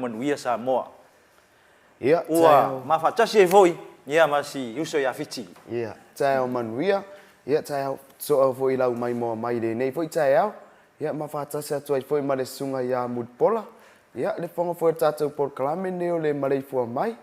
Manuia Samoa. Ia, Ua ma faatasi ai foi ia ma si uso ia Fiti. Ia, taeao manuia, ia taeao soa foi i lau maimoa mai i lenei foi taeao, ia ma faatasi atu ai foi ma le susuga ia Mulipola, ia le fofoga foi o le tatou polokalame lenei o le maleifua mai,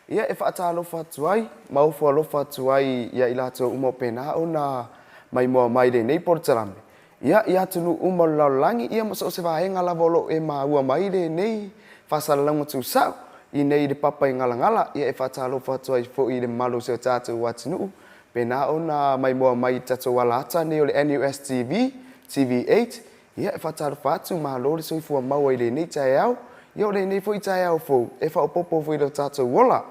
ia e faatalofa atu ai ma ofo alofa atu ai ia i latou uma o pena ona maimoa mai i lenei polokalame. Ia, i atunuu uma o le lalolagi, ia ma so o se vaega lava o lo o e maua mai lenei faasalalauga tuusao i nei i le papa i Galagala, ia e faatalofa atu ai foi i le mamalu o si o tatou atunuu, pena ona maimoa mai i le tatou alaata nei o le NUS TV, TV8, ia e faatalofa atu, malo le soifua maua i lenei taeao, ia o lenei foi taeao fou e faaopoopo foi i lo tatou ola.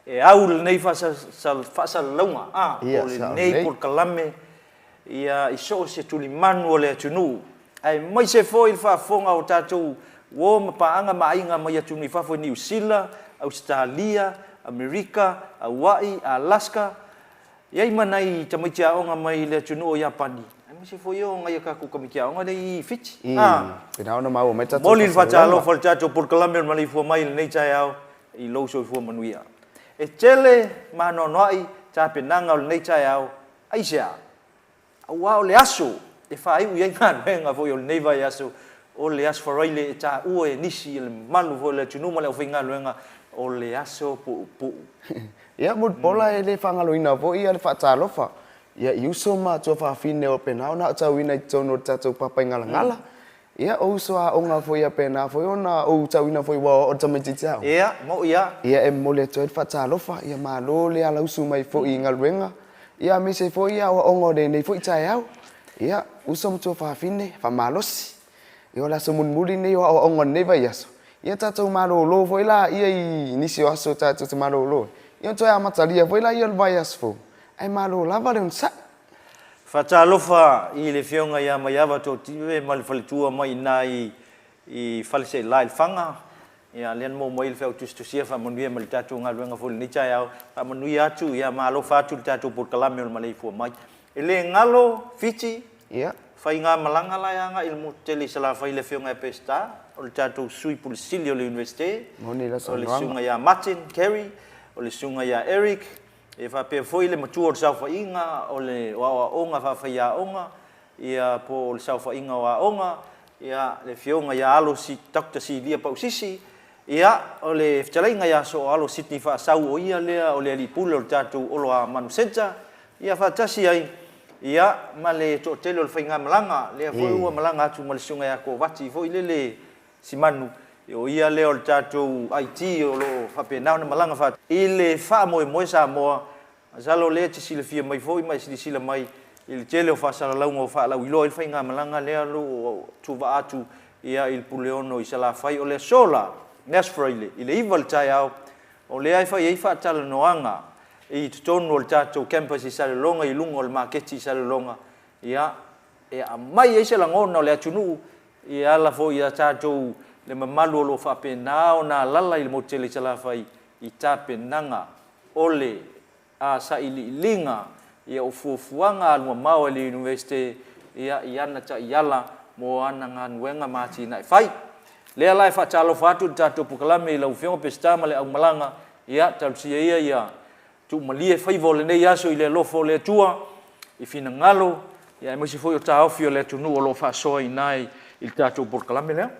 E au lenei faasalalauga, a, po o lenei polokalame ia i so o se tulimanu o le atunuu, aemaise foi le faafofoga o tatou uo ma paaga ma aiga mai atunuu i fafo i Niu Sila, Ausetalia, Amerika, Aua'i, Alaska, e i ai ma nai tamaiti aoga mai le atunuu o Iapani, aemaise foi o nai a tatou tamaiti aoga lea i Fiti. A! Pena ona maua mai tatou Momoli le faatalofa i le tatou polokalame o le maleifua mai i lenei taeao i lou soifua manuia. E tele ma anoanoai tapenaga o lenei taeao Aisea? Aua o le aso e faaiu i ai galuega foi o lenei vaiaso, o le Aso Faraile e taua e nisi i le mamalu foi o le atunuu ma le aufaigaluega, o le aso puupuu. Ia, Mulipola, e le faagaloina foi le faatalofa ia i uso ma tuafafine o pena ona aotauina i totonu o le tatou Papaigalagala. Ia, o uso aoga foi ia pena foi ona ou tauina foi ua o le tamaitiiti aoga. Ia, mo'i a. Ia, e momoli atu ai le faatalofa, ia malo le alausu mai foi i galuega, ia aemaise foi aoaoga o lenei foi taeao. Ia, uso ma tuafafine, faamalosi. Ia, o le aso mulimuli lenei o aoaoga o lenei vaiaso, ia tatou malolo foi laia i nisi o aso tatou te malolo ai, ia ona toe amatalia foi laia o le vaiaso fou, ae malo lava le onosai. Faatalofa i le Afioga ia Maiava Totive ma le faletua mai i ina i Faleseela i Lefaga. Ia, lea na maua mai le feau tusitusia, faamanuia mai le tatou galuega foi i lenei taeao. Faamanuia atu, ia ma alofa atu le tatou polokalame o le maleifua mai. E le galo Fiti, Ia. faigamalaga la e agai i le motu tele i Salafai le Afioga ia Peseta, o le tatou Sui Pule Sili o le Iunivesite, Moni la o le saunoaga. Susuga ia Martin Carey, o le Susuga ia Eric, E faapea foi le matua o le saofaiga o le o aoaoga faafaiaoga, ia po o le saofaiga o aoga, ia le Afioga ia Alo Doctor Silia Pausisi, ia o le fetalaiga ia Sooalo Sydney Faasau o ia lea o le alii pule o le tatou Oloa Manu Centre, ia faatasi ai ia ma le toatele o le faigamalaga, lea foi ua malaga atu ma le Susuga ia Kovati foi lele Simanu, o ia lea o le tatou IT o lo o faapena ona malaga faatasi i le faamoemoe Samoa. Masalo o lea e te silafia mai foi ma e silasila mai i le tele o faasalalauga ua faalauiloa ai le faigamalaga lea o lo o tuuvaa atu ia i le Puleono i Salafai. O le aso la, le Aso Faraile i le 9 i le taeao, o lea e fai ai faatalanoaga i totonu o le tatou campus i Salelologa i luga o le maketi i Salelologa, ia, e aumai ai se lagona o le atunuu E ala foi ia tatou le mamalu o lo o faapena ona alala i le motu tele i Salafai i tapenaga o le a sailiiliga ia o fuafuaga alumamao a le Iunivesite ia i ana taiala mo ana galuega ma atinae fai. Lea la e faatalofa atu i le tatou polokalame i lau Afioga Peseta ma le aumalaga, ia talosia ia ia Tuumalie faiva o lenei aso i le alofa o le Atua, i finagalo, ia aemaise foi o taofi o le atunuu o lo o faasoa i ina i le tatou polokalame lea.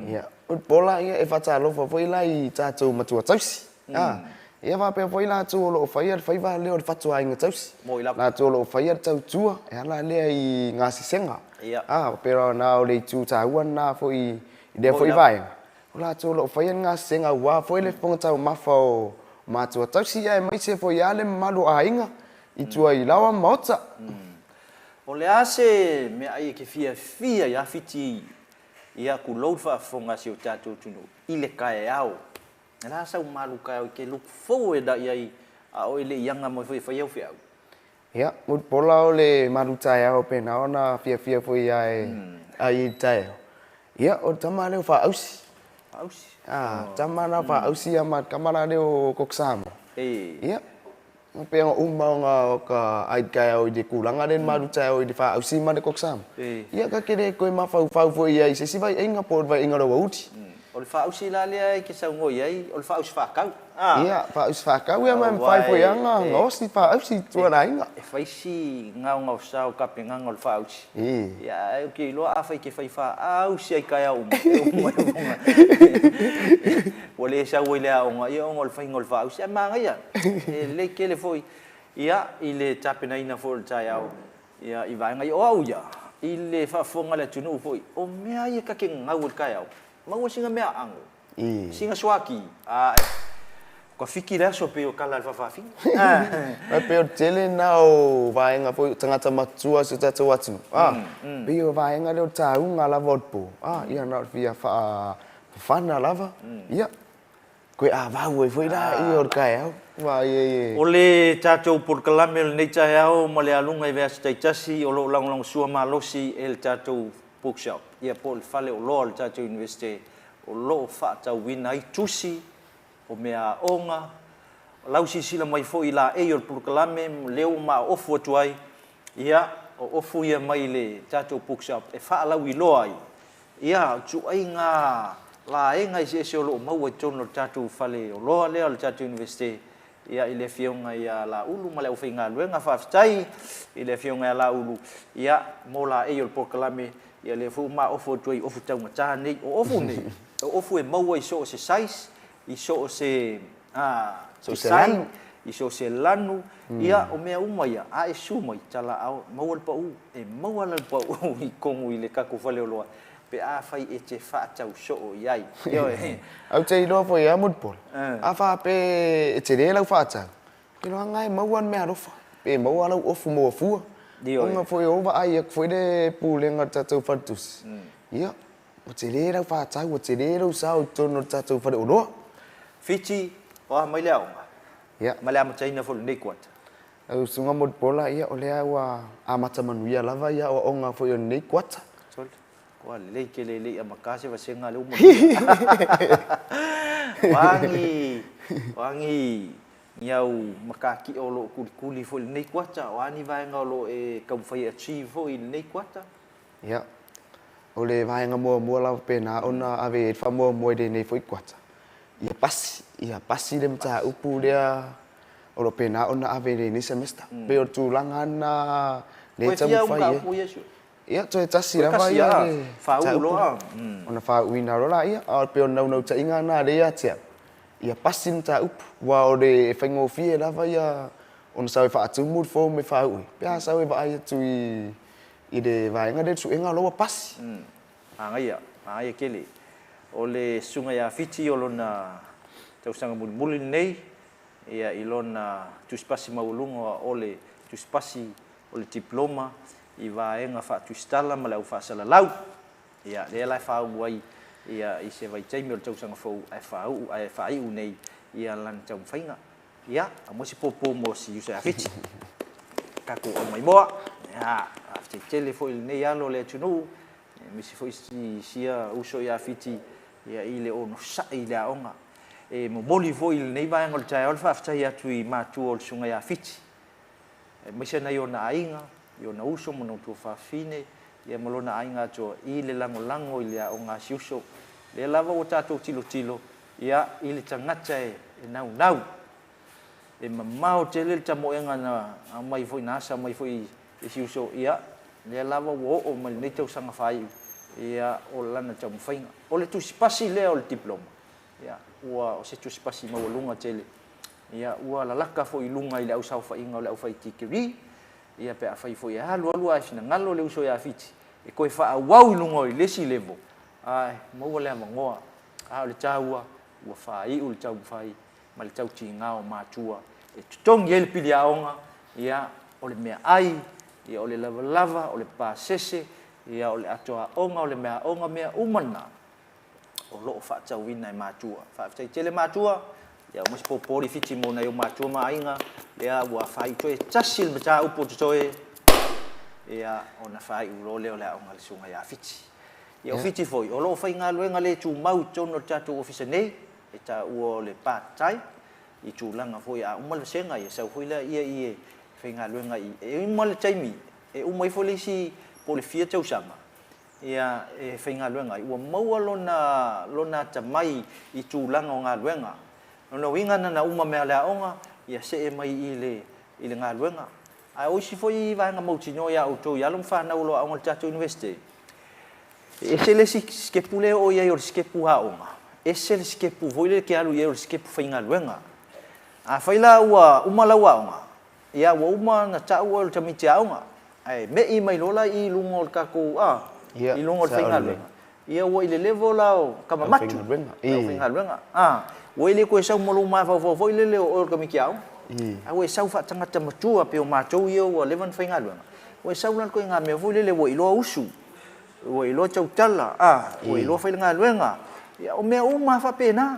Ia, o le pola, ia, e faatalofa foi la i tatou matua tausi. A, ia faapea foi latou o lo o faia le faiva lea o le fatuaiga tausi. Moi lava. Latou o lo o faia le tautua e ala lea i gasesega. Ia. A, pei ona o le itu taua lena foi i lea foi vaega. O latou o lo o faia le gasesega aua foi le fofoga taumafa o matua tausi aemaise foi lava le mamalu o aiga i tua i laoa ma maota. O le a se meaai e te fiafia ia Fiti ia tulou le faafofoga a si o tatou atunuu i le taeao? O le a sau malu taeao e te look forward i ai a o e le i aga mai foi e fai au feau? Ia, mulipola o le malu taeao pena ona fiafia foi ia e ai i le taeao. Ia, o le tama lea o Faausi. Faausi? Ah, tama la Faausi ia ma le tama la lea o Koko Samoa. Ia, pei ona uma ona o ka ai taeao i le tulaga lea i le malu taeao i le Faausi ma le Koko Samoa. Ia, ka te le toe mafaufau foi i ai i se isi vaiaiga po o le vaiaiga o le aoauli. O le faausi la lea e te saunoa i ai, o le faausi faatau. A. Ia, faausi faatau, ia ma e mafai foi lava ona gaosi faausi i tua o le aiga. E fai si gaogaosa o tapenaga o le faausi. Ia, ae ou te iloa afai e te fai faausi lava i taeao uma, e uma ai ona ua le sau ai i le aoga, ia ona o le faiga o le faausi. Ae manaia, e lelei tele foi ia i le tapenaina foi o le taeao ia i vaega ia. O au ia, i le faafofoga a le atunuu foi, o mea ia ta te gagau ai i le taeao, maua sina mea aano, sina suati, a ua fiki le aso pei o tala a le faafafine. Ae pei o le tele lena o vaega foi o tagata matutua o si o tatou atunuu, a, pei o vaega lea o le tauga lava o le po, a, ia na o le fia faafafana lava, ia, Toe avau ai foi la ia o le taeao. Ua ia ia. O le tatou polokalame o lenei taeao ma le aluga i vaiaso taitasi o lo o lagolagosua malosi e le tatou bookshop, ia po o le fale oloa o le tatou Iunivesite o lo o faatauina ai tusi o meaaoga, lau silasila mai foi i laei o le polokalame lea ua maaofu atu ai, ia o ofu ia mai le tatou bookshop e faalauiloa ai Ia, o ituaiga vaega eseese o lo o maua i totonu o le tatou faleoloa lea o le tatou Iunivesite, ia, i le Afioga ia Laulu ma le aufaigaluega. Faafetai i le Afioga ia Laulu, ia, mo laei o le polokalame, ia, lea foi ua ma ofo atu ai i ofu taugata nei. O ofu nei, o ofu e maua i so o se size, i so o se design, i so o se lanu, ia, o mea uma ia, a e susu mai, talaau, maua le pau, e maua lau pau i totonu i le tatou faleoloa pe afai e te faatau soo i ai. Ioe. Ou te iloa foi lava Mulipola, a faapea e tele lau faatau, ailoga e maua le meaalofa, pe maua lau ofu maua fua. Ona foi o vaai atu foi le pulega o le tatou faletusi, ia, Ua tele lau faatau, ua tele lou sao i totonu o le tatou faleoloa. Fiti, o a mai le aoga? Ia. Ma le amataina foi o lenei kuata. Lau Susuga Mulipola, ia o lea ua amata manuia lava ia aoaoga foi o lenei kuata. Sole, ua lelei tele e le i amata se vasega lea ua manuia. O a ni, o a ni, ni au matatia o lo o kulikuli foi i lenei kuata? O a ni vaega o lo o e taumafai e achieve foi i lenei kuata? Ia, o le vaega muamua lava pena ona ave i ai le faamuamua i lenei foi kuata, ia pasi, ia pasi le mataupu lea o lo o pena ona ave i lenei semester. Pei o le tulaga lena lea e taumafai ai. Ia, toe tasi lava ia le mataupu ona faauuina loa laia. A pei o le naunautaiga lena lea ia te au, ia pasi le mataupu, aua o le faigofie lava ia ona sau e faatumu le form e faauu ai, pe a sau e vaai atu i I le vaega lea i le suega o la ua pasi. Manaia, manaia tele. O le Susuga ia Fiti o lona tausaga mulimuli lenei, ia i lona tusipasi maualuga o le tusipasi o le Diploma i vaega faatusitala ma le au faasalalau. Ia, lea la e faauu ai ia i se vaitaimi o le tausaga fou ae faauu ae faaiu nei ia lana taumafaiga. Ia, aumai se pōpō mo si uso ia Fiti. Tatou au maimoa. Ia, faafetai tele foi i lenei alo o le atunuu, aemaise foi si sia uso ia Fiti ia i le onosai i le aoga. E momoli foi i lenei vaega o le taeao le faafetai atu i matua o le susuga ia Fiti, aemaise nai ona aiga, i ona uso ma ona tuafafine, ia ma lona aiga atoa i le lagolago i le aoga a si uso. Lea lava ua tatou tilotilo Ia, i le tagata e naunau, e mamao tele le tamoega na aumai foi, na asa mai foi i si uso, ia, lea lava ua oo mai lenei tausaga faaiu, ia, o lana taumafaiga. O le tusipasi lea o le diploma, ia, ua, o se tusipasi maualuga tele, ia, ua lalaka foi i luga i le ausaofaiga o le aufai tikeri, ia, pe afai foi e alu alu ae finagalo le uso ia Fiti e toe faaauau i luga i le isi level, ae maua le avanoa. A o le taua, ua faaiu le taumafai ma le tautiga o matua e totogi ai le pili aoga, ia, o le meaai, ia, o le lavalava, o le pasese, ia, o le ato aoga, o le meaaoga, mea uma na o lo o faatauina e matua. Faafetai tele matua, ia, aumai se pōpō lifiti mo nai ou matua ma aiga, lea ua faaiu toe tasi le mataupu o totoe, ia, ona faaiu loa lea o le aoga a le Susuga ia Fiti. Ia o Fiti foi, o lo o faigaluega le tumau i totonu o le tatou Ofisa nei, e taua o le part time, i tulaga foi a uma le vasega, ia sau foi lea i e faigaluega i, e uma le taimi, e uma ifo le isi po o le fia tausaga, Ia, e faigaluega ai. Ua maua lona, lona atamai i tulaga o galuega. Lona uiga na na uma mea le aoga, ia see mai i le, i le galuega. Ae o isi foi vaega mautinoa ia outou i alo ma fanau o lo o aoga i le tatou Iunivesite, e ese le isi sikepu lea e oo i ai o le sikepu aoga, ese le sikepu foi lea e te alu i ai o le sikepu faigaluega. Afai la ua uma lau aoga, Ia, ua uma ona tau oe o le tamaiti aoga, ae me'i mai loa la i i luga o le tatou, a, i luga o le faigaluega, ia ua i le level la o tama matu, le aufaigaluega, a, ua e le toe sau ma lou mafaufau foi lele o oe o le tamaiti aoga, a ua e sau faatagata matua pei o matou ia ua leva ona faigaluega, ua e sau la i le ituaiga mea foi lele ua iloa usu, ua iloa tautala, a, ua iloa fai le galuega, ia o mea uma lava faapena.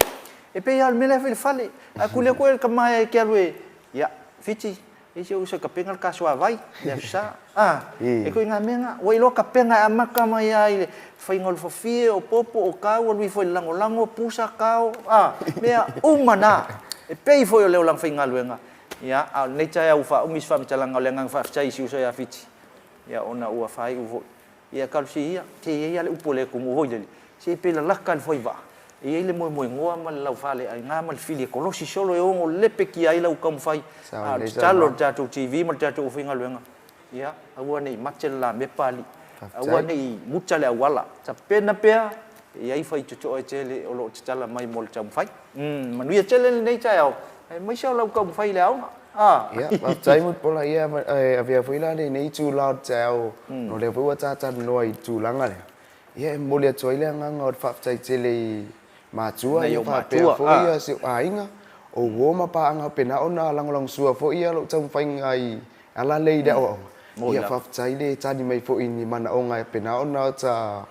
E pei lava o le mea la e fai i le fale, a tuli atu oe e le tama e te alu e Ia, Fiti, e si ou uso e tapena le ta suavai i le Aso Sa. A, e ituaiga mea na. Ua iloa tapena e amata mai lava i le faiga o le fafie, o popo, o tau, alu ifo i le lagolago, pusa, tao, a, mea uma na. E pei foi o le olaga faigaluega. Ia, a o lenei taeao ua faaumi se faamatalaga o le agaga faafetai i si uso ia Fiti, ia ona ua faaiu foi. Ia talosia ia, se e i ai lava le upu a le atunuu foi lele, se pe lalata le foivaa, e i ai le moemoenoa ma le laufaleaiga ma le fili e kolosi solo e ono lepetia ai lau taumafai. A o le tatalo i le tatou TV ma le tatou aufaigaluega, ia, aua ne i mate le lamepa alii, aua ne i muta le auala, tapena pea, e i ai faitotoa e tele o lo o tatala mai mo le taumafai. Manuia tele lenei taeao, aemaise o lau taumafai i le aoga. A. Ia, faafetai Mulipola, ia e avea foi la lenei itula o le taeao, ona o lea foi ua ta talanoa i le tulaga lea, ia e momoli atu ai le agaga o le faafetai tele i matua ia faapea foi si ou aiga, o uo ma paaga faapena ona lagolagosua foi ia lou taumafaiga i ala lea i le aoaoga. Ia faafetai le tali mai foi i ni manaoga e faapena ona ta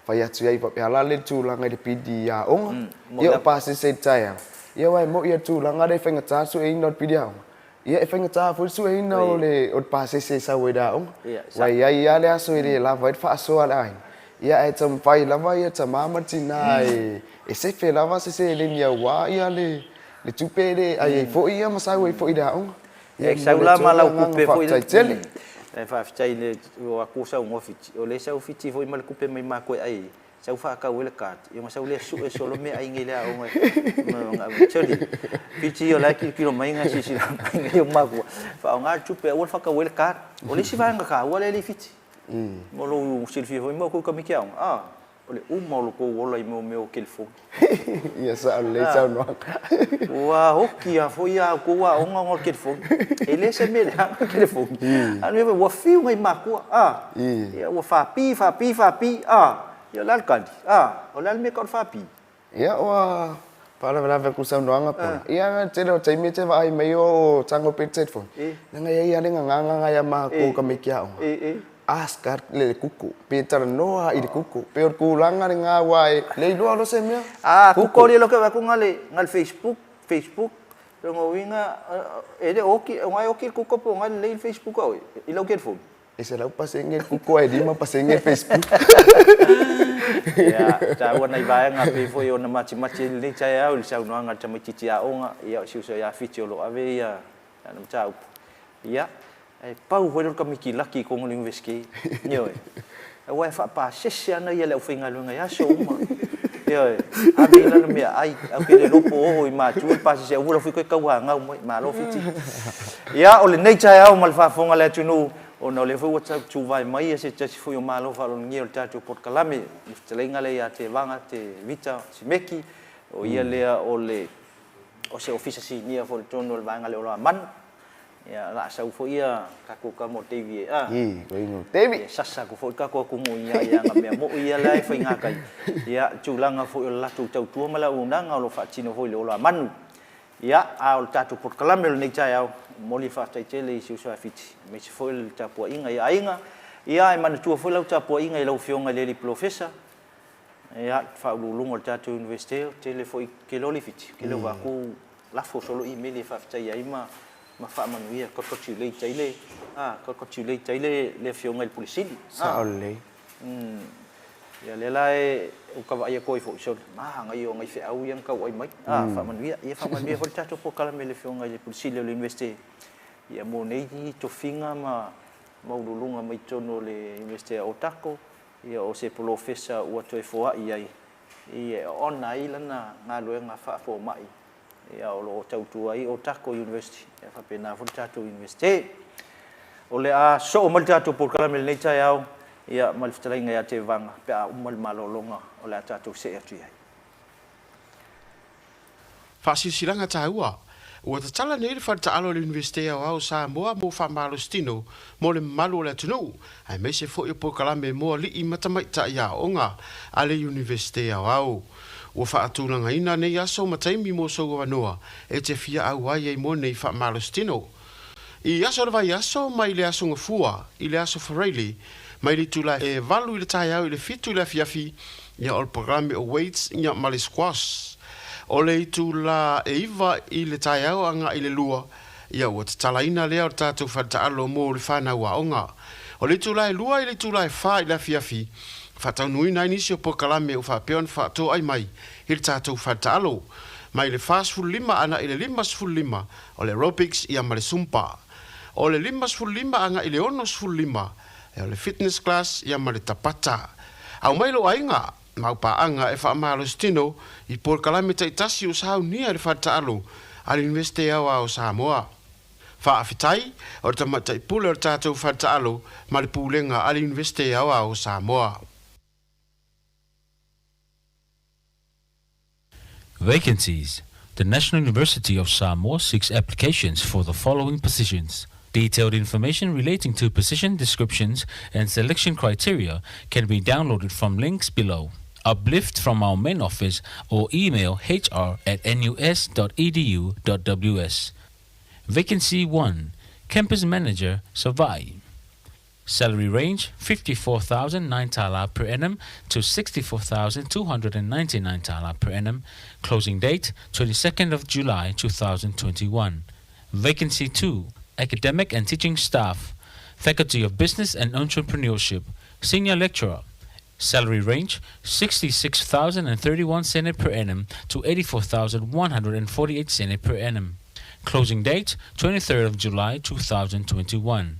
fai atu i ai faapea la le tulaga i le pili aoga, ia o pasese i le taeao, ia aua e moni le tulaga lea e faigata le sueina o le pili aoga, ia e faigata foi le sueina o le pasese e sau ai i le aoga. Aua e i ai lava le aso e le lava ai le faasoa a le aiga, ia ae taumafai lava ia tama ma tina e sefe lava se seleni aua ia le tupe e ai ai foi ia ma sau ai foi i le aoga. Ia e sau la ma lau kupe foi. Faafetai tele. Faafetai i le o aku saunoa Fiti. O lea sau Fiti foi ma le kupe mai matou e ai ai. Sau faatau ai le card, ia ona sau lea sue solo meaai nei i le aoga. Soli, Fiti o la e tilotilo mai na silasila mai nei o matua, faaaoga le tupe aua le faatau ai le card. O le isi vaega taua lea e le i Fiti. Mo lou silafia foi ma outou tamaiti aoga, a. O le uma o lo tou ola i mea o telefoni. Ia sao lelei saunoaga. Ua oti lava foi a outou aoga ona o le telefoni. E le se mea leaga le telefoni. A o le mea foi, ua fiu nai matua, a. Ia ua faapi, faapi, faapi, a. Ia o le a le tali? A, o le a le mea e tau o le faapi? Ia ua faalavelave atu i saunoaga Paula. Ia na tele o taimi e te vaai mai o tago pea i le telefoni. Leaga e i ai lava le gagana ia matou tamaiti aoga. Ask a le kuku pe talanoa i le kuku. Pei o le tulaga lena aua e le iloa loa se mea. A kuku le loke atu na le Facebook, Facebook lona uiga e le o oti, o na e oti le kuku po o na e lelei le Facebook a oe i lau telefoni. E 100% le kuku ae 5% le Facebook. Ia, taua nai vaega pei foi ona matimati ai lenei taeao i le saunoaga a le tamaitiiti aoga, ia o si uso ia Fiti o lo o ave ia lana mataupu. Ia, e pau foi lea o le tamaiti laki i totonu o le Iunivesite. Ioe. Aua e faapasese ana ia le aufaigaluega i aso uma. Ioe. Ave i lana meaai, ae ou te le iloa po o oo i matua le pasese aua la foi toe tauanau mai. Malo Fiti. Ia, o lenei taeao ma le faafofoga a le atunuu, ona o lea foi ua tau tuvae mai se tasi foi o Malo faaaloalogia o le tatou polokalame, le fetalaiga lea ia Tevaga Tevita Simeki, o ia lea o le o se Ofisa Sinia foi i totonu o le Vaega lea o Oloamanu. Ia, o le a sau foi ia tatou tama o Davey e, a. Ii, ko ingo Davey. Ia sasa atu foi le tatou atunuu i ia ana mea mo'i ia la e faiga tai. Ia, tulaga foi o le latou tautua ma le auaunaga o lo o faatino foi i le Oloamanu. Ia, a o le tatou polokalame o lenei taeao, e momoli le faafetai tele i si uso a Fiti, aemaise foi le tapuaiga i aiga. Ia, e manatua foi lau tapuaiga i lau Afioga i le Alii Polofesa, ia, le Faauluuluga o le tatou Iunivesite, o tele foi, ou te iloa le Fiti, o tele o vatou lafo solo imeli e faafetai ai ma ma faamanuia, congratulate ai le, a, congratulate ai le, le Afioga i le Pule Sili. Sao lelei. Ia lea la e ua ta vaai atu ai foi, sole, manaia o nai feau ia na tauai mai. A, faamanuia. Ia faamanuia foi le tatou polokalame i le Afioga i le Pule Sili o le Iunivesite, ia mo nei tofiga ma maualuluga mai totonu o le Iunivesite a Otago, Ia, o se polofesa ua toe foai ai ia e oona ai lana galuega faafoma'i, ia o loo tautua ai Otago University, ia faapena foi le tatou Iunivesite. O le a soo mai le tatou polokalame i lenei taeao, ia ma le fetalaiga ia Tevaga pe a uma le malologa o le a tatou see atu i ai. Faasilasilaga taua. Ua tatala nei le fale taalo a le Iunivesite Aoao o Samoa mo faamalositino mo le mamalu o le atunuu, aemaise foi o polokalame mo alii ma tamaitai aooga a le Iunivesite Aoao. Ua faatulagaina nei aso ma taimi mo sou avanoa e te fia auai ai mo nei faamalositino. I aso o le vaiaso mai le Aso Gafua i le Aso Faraile, mai le itula e 8 i le taeao i le 7 i le afiafi, ia o le polokalame o weights ia ma le squash. O le itula e 9 i le taeao agai i le 2, ia ua tatalaina lea o le tatou fale taalo mo le fanau aoga. O le itula e 2 i le itula e 4 i le afiafi, faataunuuina ai nisi o polokalame ua faapea ona faatoai mai i le tatou fale taalo. Mai le 45 agai i le 55, o le aerobics ia ma le zumba. O le 55 agai i le 65, o le fitness class ia ma le tabata. Aumai lou aiga ma au paaga e faamalositino i polokalame taitasi ua saunia i le fale taalo a le Iunivesite Aoao o Samoa. Faafetai o le tamaitai pule o le tatou fale taalo ma le pulega a le Iunivesite Aoao o Samoa. Vacancies. The National University of Samoa seeks applications for the following positions. Detailed information relating to position descriptions and selection criteria can be downloaded from links below. Uplift from our main office or email hr at nus.edu.ws. Vacancy 1. Campus Manager, Savaii. Salary range 54,009 tala per annum to 64,299 tala per annum. Closing date 22nd of July 2021. Vacancy 2. Academic and Teaching Staff. Faculty of Business and Entrepreneurship. Senior Lecturer. Salary range 66,031 sene per annum to 84,148 sene per annum. Closing date 23rd of July 2021.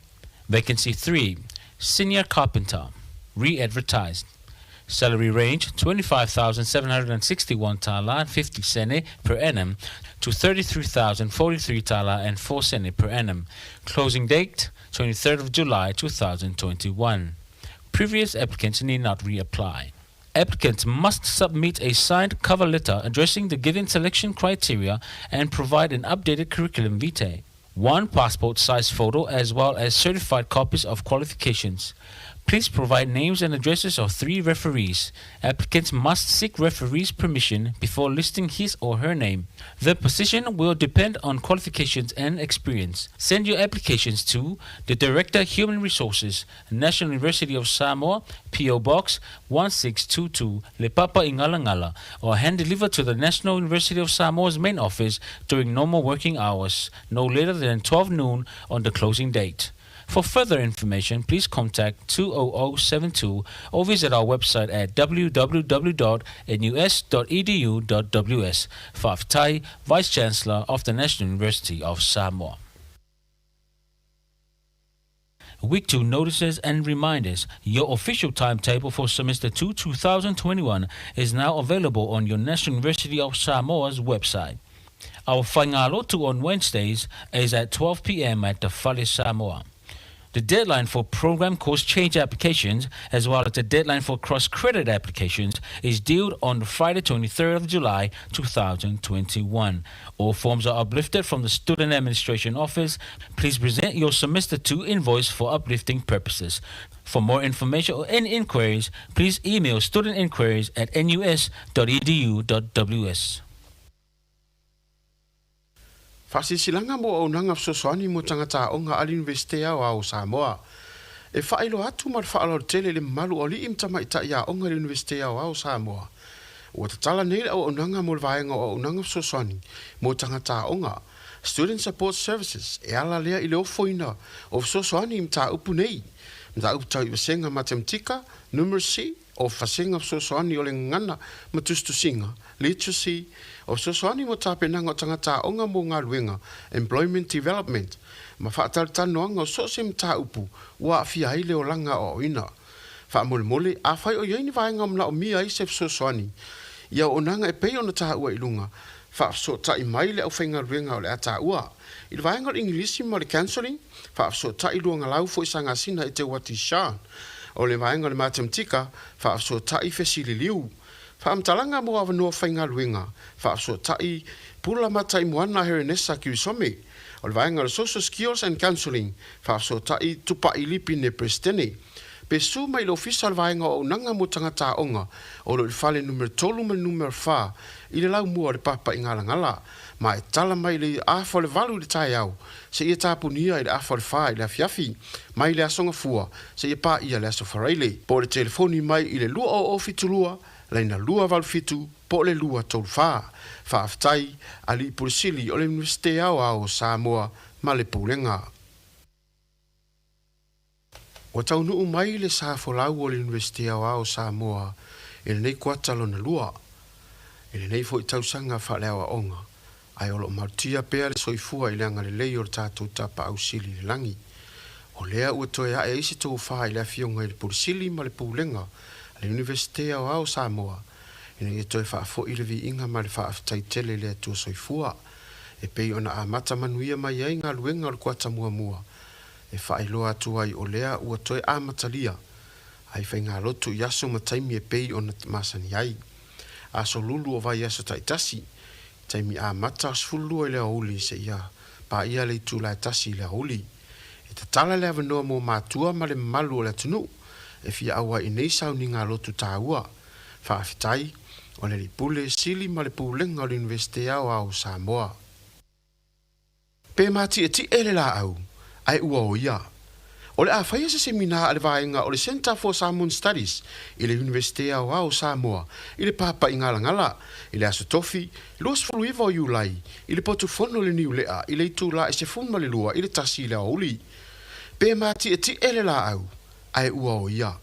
Vacancy 3. Senior Carpenter. Re-advertised. Salary range 25,761 tala and 50 sene per annum to 33,043 tala and 4 sene per annum. Closing date 23rd of July 2021. Previous applicants need not reapply. Applicants must submit a signed cover letter addressing the given selection criteria and provide an updated curriculum vitae. One passport size photo as well as certified copies of qualifications. Please provide names and addresses of 3 referees. Applicants must seek referees' permission before listing his or her name. The position will depend on qualifications and experience. Send your applications to the Director, Human Resources, National University of Samoa, P.O. Box 1622, Lepapa Ingalangala, or hand deliver to the National University of Samoa's main office during normal working hours, no later than 12 noon on the closing date. For further information, please contact 20072 or visit our website at www.nus.edu.ws. Faafetai, Vice Chancellor of the National University of Samoa. Week 2 notices and reminders. Your official timetable for Semester 2 2021 is now available on your National University of Samoa's website. Our Faigalotu on Wednesdays is at 12 p.m. at the Fale Samoa. The deadline for program course change applications, as well as the deadline for cross-credit applications, is due on Friday, 23rd of July, 2021. All forms are uplifted from the Student Administration Office. Please present your Semester 2 invoice for uplifting purposes. For more information or any inquiries, please email studentinquiries@nus.edu.ws. Faasilasilaga mo auaunaga fesoasoani mo tagata aoga a le Iunivesite Aoao o Samoa. E faailoa atu ma le faaaloalo tele i le mamalu o alii ma tamaitai aoga i le Iunivesite Aoao o Samoa. Ua tatala nei le auaunaga mo le vaega o auaunaga fesoasoani mo tagata aoga, Student Support Services, e ala lea i le ofoina o fesoasoani i mataupu nei, mataupu tau i vasega matematika, numeracy, o vasega fesoasoani o le gagana ma tusitusiga, literacy, o fesoasoani mo tapenaga o tagata aoga mo galuega, employment development, ma faatalatalanoaga o so o se mataupu ua aafia ai le olaga aoaoina. Faamolemole, afai o i ai ni vaega o manaomia ai se fesoasoani i auaunaga e pei ona taua i luga, faafesootai mai le aufaigaluega o le a taua. I le vaega o le Igilisi ma le Counselling, faafesootai Luagalau Foisagasina Eteuati Sean. O le vaega o le Matematika, faafesootai Fesili Liu. Faamatalaga mo avanoa faigaluega, faafesootai Pula Mataimoana Herenesa Kirisome. O le vaega o le Social Skills and Counselling, faafesootai Tupai Lipine Peresetene. Pe su mai i le Ofisa o le Vaega o Auaunaga mo Tagata Aoga o lo o i le fale numera 3 ma le numera 4 i le laumua o le papa i Galagala, ma e tala mai i le afa o le 8 i le taeao seia tapunia i le afa o le 4 i le afiafi, mai le Aso Gafua seia paia le Aso Faraile, po o le telefoni mai i le 2072 laina 287 po o le 234. Faafetai, Alii Pule Sili o le Iunivesite Aoao o Samoa ma le Pulega. Ua taunuu mai le sa folau o le Iunivesite Aoao o Samoa i lenei kuata lona lua, i lenei foi tausaga faaleaoaoga, ae o lo o malutia pea le soifua i le agalelei o le tatou Tapaau Sili i le lagi. O lea ua toe ae ai se tofa i le Afioga i le Pule Sili ma le Pulega a le Iunivesite Aoao o Samoa ina ia toe faafoi le viiga ma le faafetai tele i le Atua Soifua e pei ona amata manuia mai ai galuega o le kuata muamua e faailoa atu ai o lea ua toe amatalia ai faigalotu i aso ma taimi e pei ona masani ai. Aso lulu o vaiaso taitasi, taimi amata 12 i le aoauli seia paia le itula e 1 i le aoauli. E tatala le avanoa mo matua ma le mamalu o le atunuu e fia auai i nei sauniga lotu taua. Faafetai, o le Alii Pule Sili ma le Pulega o le Iunivesite Aoao o Samoa. Pe matietie le laau, ae ua o ia. O le a faia se semina a le vaega o le Centre for Samoan Studies i le Iunivesite Aoao o Samoa i le Papa i Galagala i le Aso Tofi, 29 o Iulai, i le potufono i le Niulea i le itula e 12 i le 1 i le aoauli. Pe matietie le laau, ae ua o ia.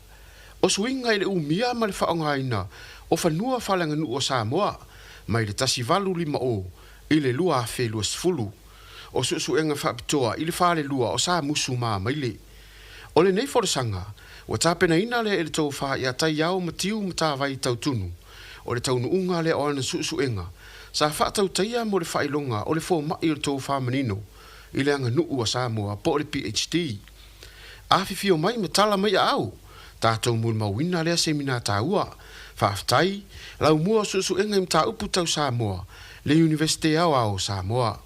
O suiga i le umia ma le faaaogaina o fanua faaleaganuu o Samoa mai le 1850 i le 2020. O suesuega faapitoa i le falelua o Samusu ma Amaile. O lenei folasaga, ua tapenaina lea e le tofa ia Taiao Matiu Matavai Tautunu, o le taunuuga lea o ana suesuega sa faatautaia mo le faailoga o le fomai o le tofa manino i le aganuu a Samoa po o le PhD. Afifio mai ma tala mai aao, tatou molimauina lea semina taua. Faafetai, laumua o suesuega i mataupu tau Samoa, le Iunivesite Aoao o Samoa.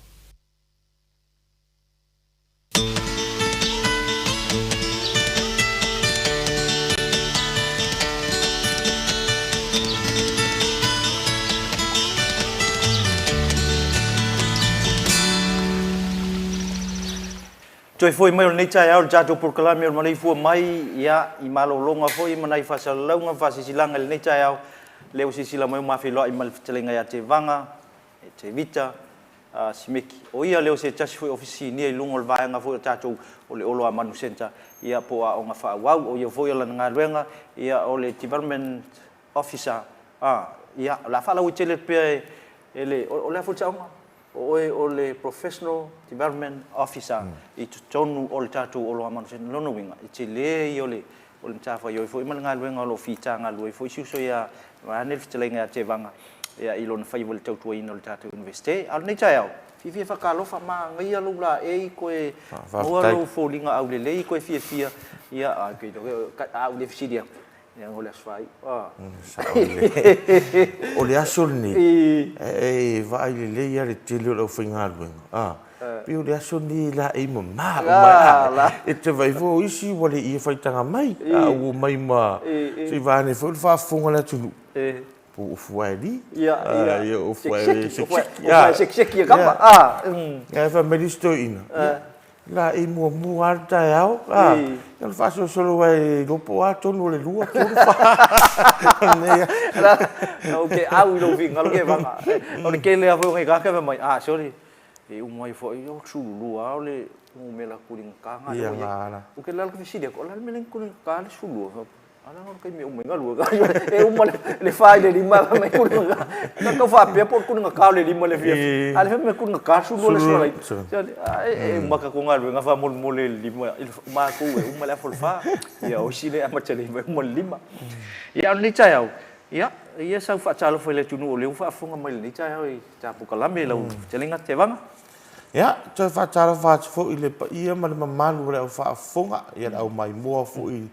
Toe foi mai o lenei taeao i le tatou polokalame o le maleifua mai ia i malologa foi ma nai faasalalauga ma faasilasilaga i lenei taeao, lea ua silasila mai ua ma feiloai ma le fetalaiga ia Tevaga, Tevita Simeki. O ia lea o se tasi foi Ofisa Sinia i luga o le vaega foi o tatou o le Olo Amanu Centre ia po o aoga faaauau. O ia foi o lana galuega ia o le Development Officer ia o le a faalauaitele atu pea e le o le a foi le saoga? O oe o le Professional Development Officer i totonu o le tatou Oloamanu Centre. Lona uiga, e tele ia o le matafaioi foi ma le galuega o lo o fita galue ai foi si uso ia, vaeane le fetalaiga ia Tevaga i lona faiva i le tautuaina o le tatou Iunivesite. A o lenei taeao, fiafia faatalofa, manaia lou laei koe maua lou foliga aulelei koe fiafia, ia, a ou le fesili atu, O le Aso Faraile. Sao lelei. O le aso lenei, e vaai lelei lava i le tele o le aufaigaluega, pei o le aso lenei e laei mama uma ai. E te vaai foi o isi ua le i faitaga mai, a ua omai ma, se i vaeane foi le faafofoga a le atunuu, po o fuaeli, o fuae sekiseki. Ae fai mai le isi toeaina, Laei muamua lava le taeao, a, ia o le faasolosolo aua e iloa po o a tonu o le 2, 3, 4. Nei a. Ou te au i lou finagalo Tevaga. O le tele lava foi o nei tagata e fai mai, a, sole, e uma ai foi, o le 12 lava o le numera tuligata lena lea ua i ai. Ou te alaala fesili atu, o le a le mea lea na tuligata ai le 12? A leaga o le taimi e uma ai galuega, e uma le fa i le lima fai mai kuli gata. Na tau faapea po o le kuli gata o le lima i le afiafi, a o lea fai mai kuli gata le sulu o le aso Faraile. E uma tatou galuega faamolemole i le lima, matou e uma le afa o le fa, ia o isi lea e amata i le iva e uma i le lima. Ia a o lenei taeao, ia, ia sau faatalofa i le atunuu o lea ua faafofoga mai i lenei taeao i ta polokalame lau fetalaiga Tevaga. Ia, toe faatalofa atu foi i le paia ma le mamalu o le au faafofoga, ia le au maimoa foi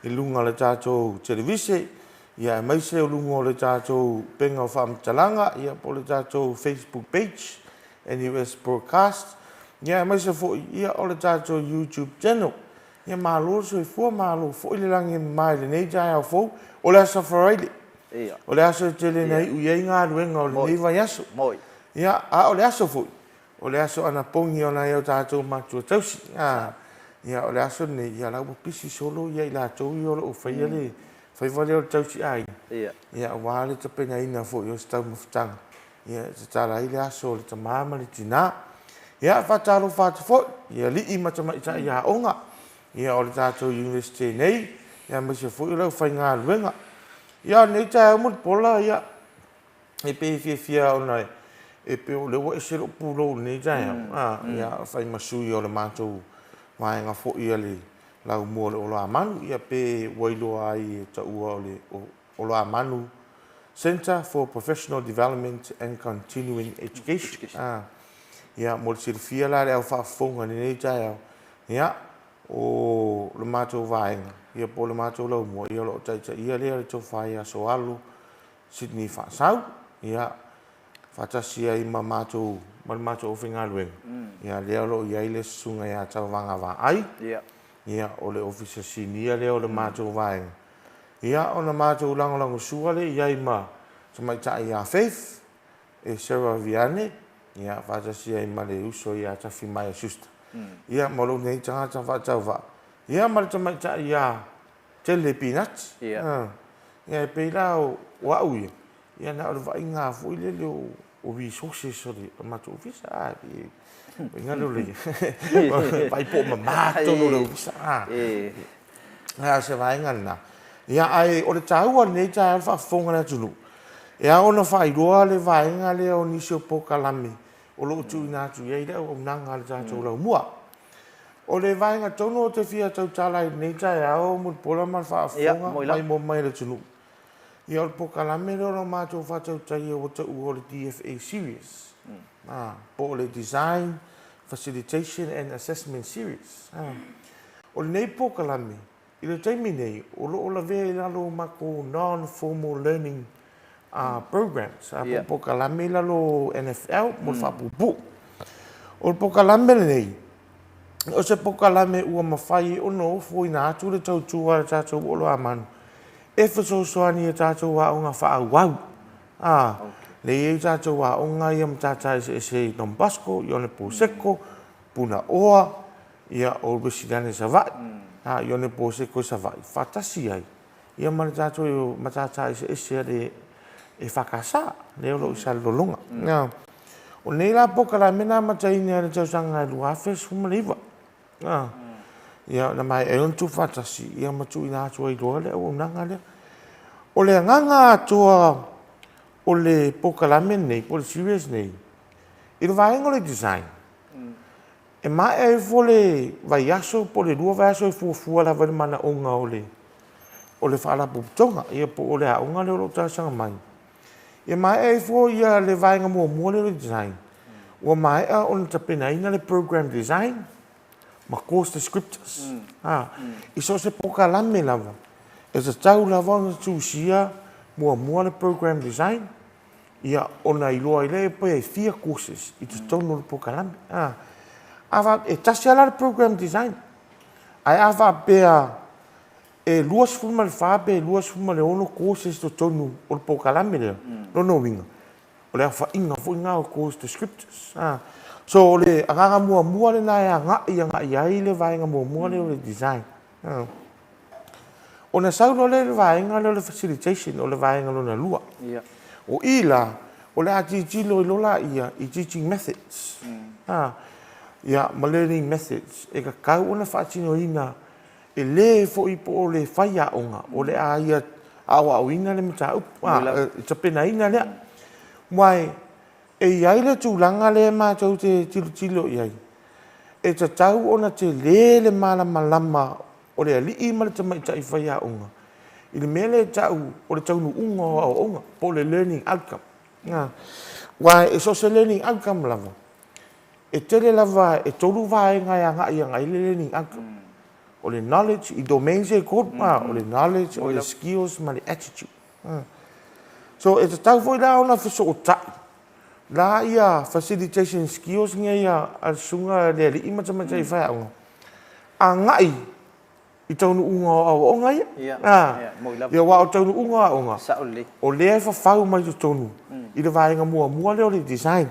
i luga o le tatou televise, ia aemaise o luga o le tatou upega o faamatalaga, ia po o le tatou Facebook page, NUS Broadcast, ia aemaise foi ia o le tatou YouTube channel. Ia malo le soifua, malo foi le lagi e mama i lenei taeao fou. O le Aso Faraile. O le aso e tele ina iu i ai galuega o lenei vaiaso. Ia, a o le aso foi, o le aso anapogi o nai o tatou matua tausi. A, ia, o le aso lenei, ia, la ua pisi solo ia i latou ia o lo o faia le faiva lea o le tausi aiga. Ia, aua le tapenaina foi o se taumafataga, ia, e tatala ai le aso o le tama ma le tina. Ia, faatalofa atu foi i alii ma tamaitai aoga, ia, o le tatou Iunivesite nei, ia, aemaise foi o le aufaigaluega. Ia, o lenei taeao Mulipola, ia, e pei e fiafia ona e pei o lea ua ese lou pulou i lenei taeao, a, ia, fai ma sui o le matou vaega foi a le Laumua o le Oloamanu, ia, pe ua iloa ai e taua o le Oloamanu Centre for Professional Development and Continuing Education. A, ia, mo le silafia la e le au faafofoga i lenei taeao, ia, o le matou vaega, ia po o le matou laumua, ia o lo o taitaia lea le Tofa ia Soalo Sydney Faasau, ia, faatasi ai ma matou, ma le matou aufaigaluega, ia, lea o lo o i ai le Susuga ia Tauvaga Vaai, ia, o le Ofisa Sinia lea o le matou vaega, ia, ona matou lagolagosua lea i ai ma Tamaitai ia Faith, e Sarah Viane, ia, faatasi ai ma le uso ia Tafimaia Schuster, ia, ma lou nei tagata faatauvaa, ia, ma le tamaitai ia Tele Pinati. Ia, e pei la o au ia, ia na o le vaaiga lava foi lele o resources o le matou ofisa, a, e vaaiga lea o le vaai po o mama totonu o le ofisa, a. A o se vaega lena. Ia, ae o le taua o lenei taeao i le faafofoga a le atunuu, e ao ona faailoa le vaega lea o nisi o polokalame o lo o tuuina atu i ai le auaunaga a le tatou laumua. O le vaega tonu ou te fia tautala ai i lenei taeao Mulipola ma le faafofoga maimoa mai a le atunuu, ia o le polokalame lea o lo o matou faatautaia ua taua o le DFA Series, po o le Design, Facilitation and Assessment Series. O lenei polokalame, I le taimi nei, o lo o lavea i lalo o matou non-formal learning programs, po o polokalame i lalo o NFL mo le faapuupuu. O le polokalame lenei, o se polokalame ua mafai ai ona ofoina atu le tautua a le tatou Oloamanu e fesoasoani i a tatou aoga faaauau. Lea e i ai tatou aoga ia matata eseese i Don Bosco, i Oneposeko, Punaoa, Ia, o Luesilani i Savaii, a, i Oneposeko i Savaii, faatasi ai, ia ma le tatou matata eseese a le EFKS, lea o lo o i Salelologa. Ia, o lenei la polokalame na amataina i le tausaga e 2019. A, ia, na maea ai ona tuufaatasi, ia ma tuuina atu ai loa le auaunaga lea. O le agaga atoa o le polokalame lenei, po o le series lenei, i le vaega o le design, E maea ifo le vaiaso po o le lua vaiaso e fuafua lava i le manaoga o le o le faalapotopotoga, ia po o le aoga lea o lo o talosaga mai. Ia maea ifo ia le vaega muamua lea o le design, ua maea ona tapenaina le program design ma course descriptors. A, i so o se polokalame lava, e tatau lava ona tusia muamua le program design, Ia, ona iloa ai lea pe e fia courses i totonu o le polokalame. A, a fa, e tasi lava la le program design. Ae a faapea e 24 pe 26 courses i totonu o le polokalame lea, lona uiga, o le aofaiga foi lena o course descriptors. A, so o le agaga muamua lena e agai agai ai le vaega muamua lea o le design. A. Ona sau loa lea i le vaega lea o le facilitation, o le vaega lona lua. O i la, o le a tilotilo ai loa laia i teaching methods, a, ia, ma learning methods e tatau ona faatinoina E lē foi po o le faiaoga o le a ia aoaoina le mataupu, a, e tapenaina lea. Aua e i ai le tulaga lea matou te tilotilo i ai, e tatau ona tele le malamalama o le alii ma le tamaitai faiaoga i le mea lea e tau o le taunuuga o aoaoga po o le learning outcome. Aua e so o se learning outcome lava, e tele lava, e tolu vaega e agai agai i le learning outcome. O le knowledge, i domains e tolu, o le knowledge, o le skills ma le attitude. So e tatau foi la ona fesootai la ia facilitation skills nei a le susuga i le alii ma tamaitai faiaoga agai i taunuuga o aoaoga ia. Ia, ia, aua o taunuuga o aoga, o lea e fafau mai totonu i le vaega muamua lea o le design.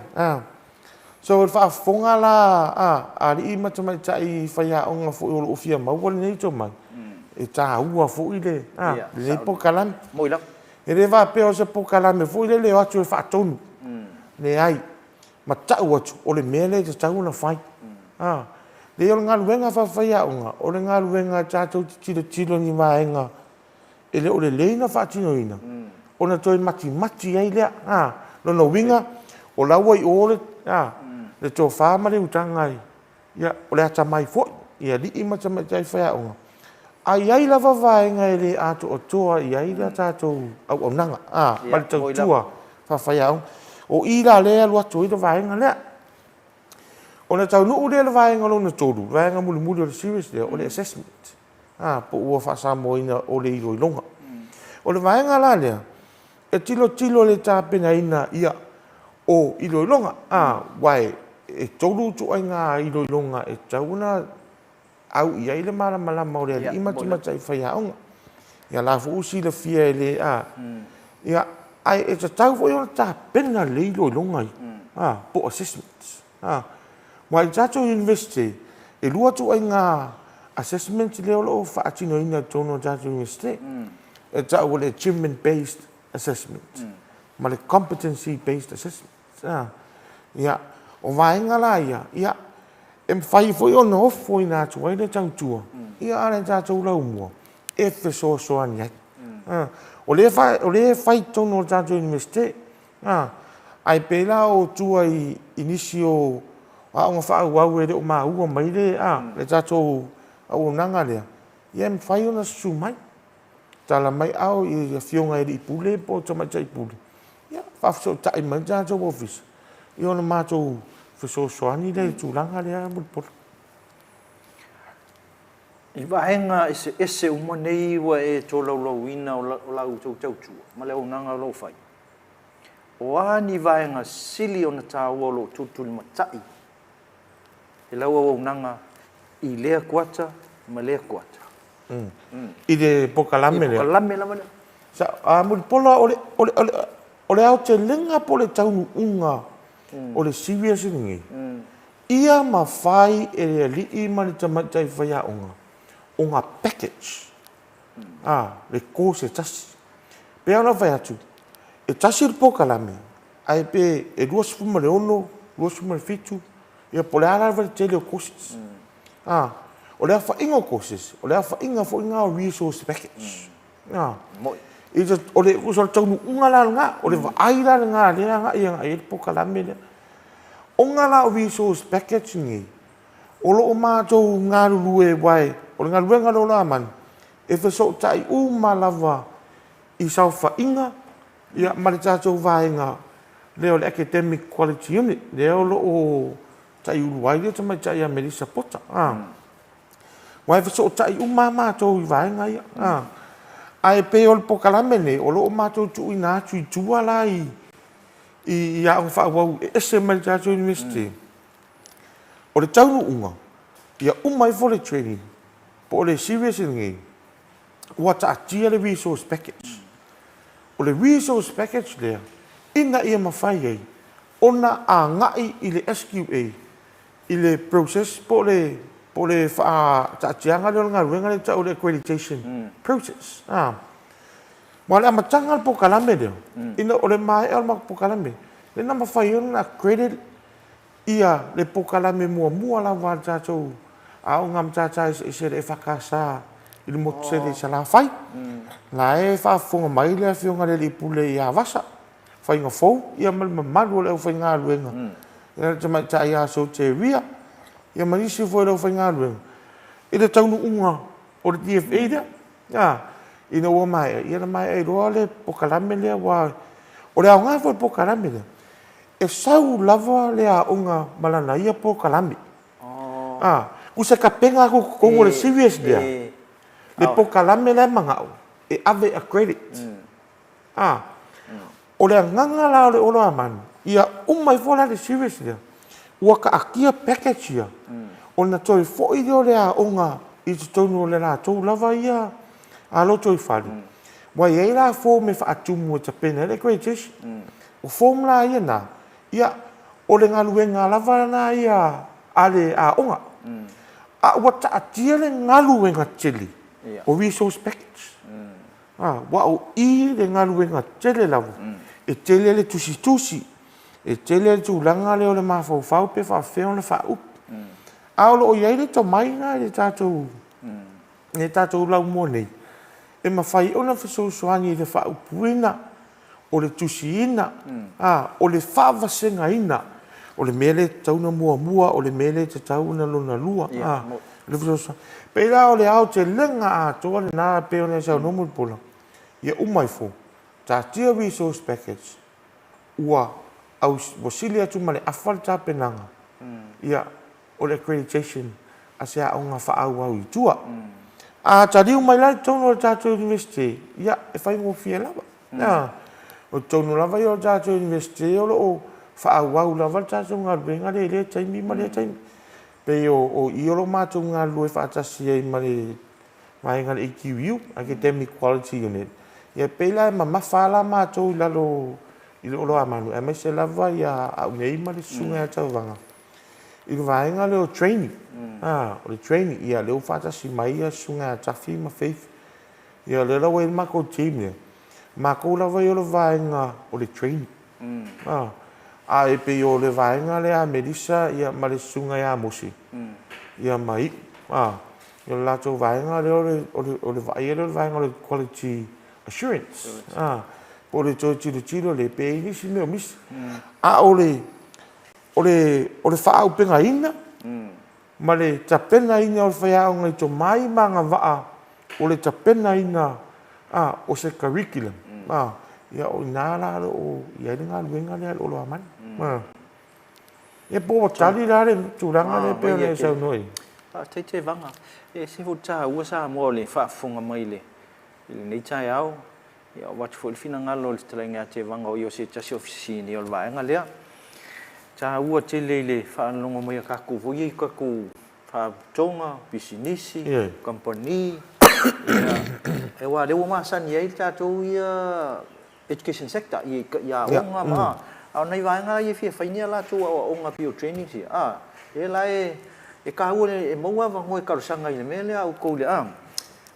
So, o le faafofoga la a alii ma tamaitai faiaoga foi o lo o fia maua lenei tomai, e taua foi lenei polokalame. E le faapea o se polokalame foi lele e o atu e faatonu. Leai. Ma tau atu, o le mea lea e tatau ona fai. Leai, o le galuega faafaiaoga, o le galuega tatou te tilotilo i ni vaega e le o lelei ona faatinoina, ona toe matimati ai lea. Lona uiga, o la ua i o le tofa ma le utaga i, ia, o le atamai foi i alii ma tamaitai faiaoga, a i ai lava vaega e le atoatoa i ai le tatou auaunaga ma le tautua faafaiaoga. O i la lea e alu atu ai le vaega lea. Ona taunuu lea i le vaega lona tolu, le vaega mulimuli o le series lea, o le assessment, po ua faa-Samoaina o le iloiloga. O le vaega la lea, e tilotilo i le tapenaina ia o iloiloga, aua e tolu ituaiga iloiloga e tatau ona au i ai le malamalama o le alii ma tamaitai faiaoga. Ia la foi ua silafia e le, a, ia, ae e tatau foi ona tapena lelei iloiloga ia, a, po o assessments. A, aua i le tatou Iunivesite, e lua ituaiga assessment lea o lo o faatinoina i totonu o le tatou Iunivesite. E tau o le achievement based assessment ma le competency based assessment. Ia, o vaega la ia, ia, e mafai foi ona ofoina atu ai le tautua, ia, a le tatou laumua e fesoasoani ai. O lea e fai i totonu o le tatou Iunivesite, ae pei la o tua i nisi o aoga faaauau e le o maua mai le tatou auaunaga lea, ia e mafai ona susu mai. Tala mai ao i afioga i alii pule po o tamaitai pule, ia faafesootai mai le tatou ofisa, ia ona matou fesoasoani lea i le tulaga lea Mulipola. I vaega eseese uma nei ua e tolaulauina o la outou tautua ma le auaunaga o lo o fai, o a ni vaega sili ona taua o lo o tulitulimatai i lau auaunaga i lea kuata ma lea kuata? I le polokalame lea? I le polokalame lava lea. A Mulipola, o le, o le, o le aotelega po o le taunuuga o le serious lenei, ia mafai e le alii ma le tamaitai faiaoga ona package a, le course e tasi. E pei ona fai atu, e tasi le polokalame, ae pe e 26, 27, ia po o le a lava le tele o courses. A, o le aofaiga o courses, o le aofaiga foi lena o resource package. A, o le taunuuga la lena, o le vaai la lena lea e agai agai i ai le polokalame lea. Ona la o resource package nei, o lo o matou galulue aua o le galuega lea o lo o amanu, e fesootai uma lava i saofaiga ia ma le tatou vaega lea o le Academic Quality Unit, lea o lo o taiulu ai le tamaitai ia Melissa Potter. Aua e fesootai uma lava matou i vaega ia. Ae pei o le polokalame lenei, o lo o matou tuuina atu i tua la i aoga faaauau e ese mai le tatou Iunivesite. O le taunuuga, ia uma ifo le training po o le series lenei, ua taatia le resource package. O le resource package lea, ina ia mafai ai ona agai i le SQA i le process po o le po o le faataatiaga lea o le galuega lea e tau o le accreditation process. Aua o le amataga o le polokalame lea, ina o le maea o le polokalame, lea na mafai ai ona accredit ia le polokalame muamua lava a le tatou Aoga Matata Eseese a le EFKS. i le motu tele i Salafai. La e faafofoga mai le afioga i le Alii Pule ia Vasa, Faiga Fou, ia ma le mamalu o le aufaigaluega, ia le Tamaitai ia Soteria, ia ma nisi foi o le aufaigaluega, i le taunuuga o le DFA lea. A, ina ua maea, ia na maea ai loa le polokalame lea, aua o le aoga foi o le polokalame lea, e sau lava le aoga ma lana ia polokalame. A, tusa e tapena atu i totonu o le series lea, le polokalame la e manao e ave e accredit. A, o le agaga la o le Olo Amanu, ia uma ifo la le series lea, ua taatia package ia, ona toe foi lea o le aoga i totonu o le latou lava ia lotoifale, ua i ai la form e faatumu e tapena ai le accreditation. O form la ia na, ia, o le galuega lava lena ia a le aoga, a ua taatia le galuega tele o resource package. Aua o i le galuega tele lava, e tele le tusitusi, e tele le tulaga lea o le mafaufau pe faapefea ona faaupu. A o lo o i ai le tomai lena i le tatou, i le tatou laumua nei, e mafai ona fesoasoani i le faaupuina, o le tusiina, o le faavasegaina o le mea lea e tatau ona muamua, o le mea lea e tatau ona lona lua. O le fesoasoani. E pei la o le aotelega atoa lena e pei ona e saunoa Mulipola, ia uma ifo, taatia resource package, ua sili atu ma le afa le tapenaga, ia, o le accreditation a se aoga faaauau i tua. A taliu mai la i totonu o le tatou Iunivesite, ia, e faigofie lava. O totonu lava ia o le tatou Iunivesite o lo o faaauau lava le tatou galuega lea i lea taimi ma lea taimi. Pei o i o lo o matou galulue faatasi ai ma le vaega a le AQU, Academic Quality Unit, ia pei la e mamafa lava la matou i lalo i le Oloamanu, aemaise lava ia au nei ma le Susuga ia Tauvaga i le vaega lea o training. O le training, ia lea ua faatasi mai ia Susuga ia Tafi ma Faith, ia lea la ua i ai le matou team lea, matou lava ia o le vaega o le training. A e pei o le vaega lea a Melissa ia ma le Susuga ia Mose ia ma Iu, o le latou vaega lea o le vaaia lea o le vaega o le quality assurance, po o le toe tilotilo lea pe i ai nisi mea o misi. A o le o le o le faaaupegaina ma le tapenaina o le faiaoga i tomai ma agavaa o le tapenaina o se curriculum, ia o i ina la o lo o i ai le galuega lea a le Oloamani. Ia po ua tali la le tulaga lea pei ona e saunoa i ai? Faafetai Tevaga. E ese foi le taua Samoa o le faafofoga mai i lenei taeao. Ia ua avatu foi le finagalo o le fetalaiga ia Tevaga o ia o se tasi o Ofisa Sili o le vaega lea. E taua tele i le faalogo mai a tatou foi ia i tatou faalapotopotoga, pisinisi, kamupani, ia, aua o lea ua masani ai le tatou ia education sector i aoga ma, a o nai vaega ia e fia fai ni a latou aoaoga pei o trainings ia, a, lea la e taua e maua avanoa e talosaga i le mea lea a outou i le, a,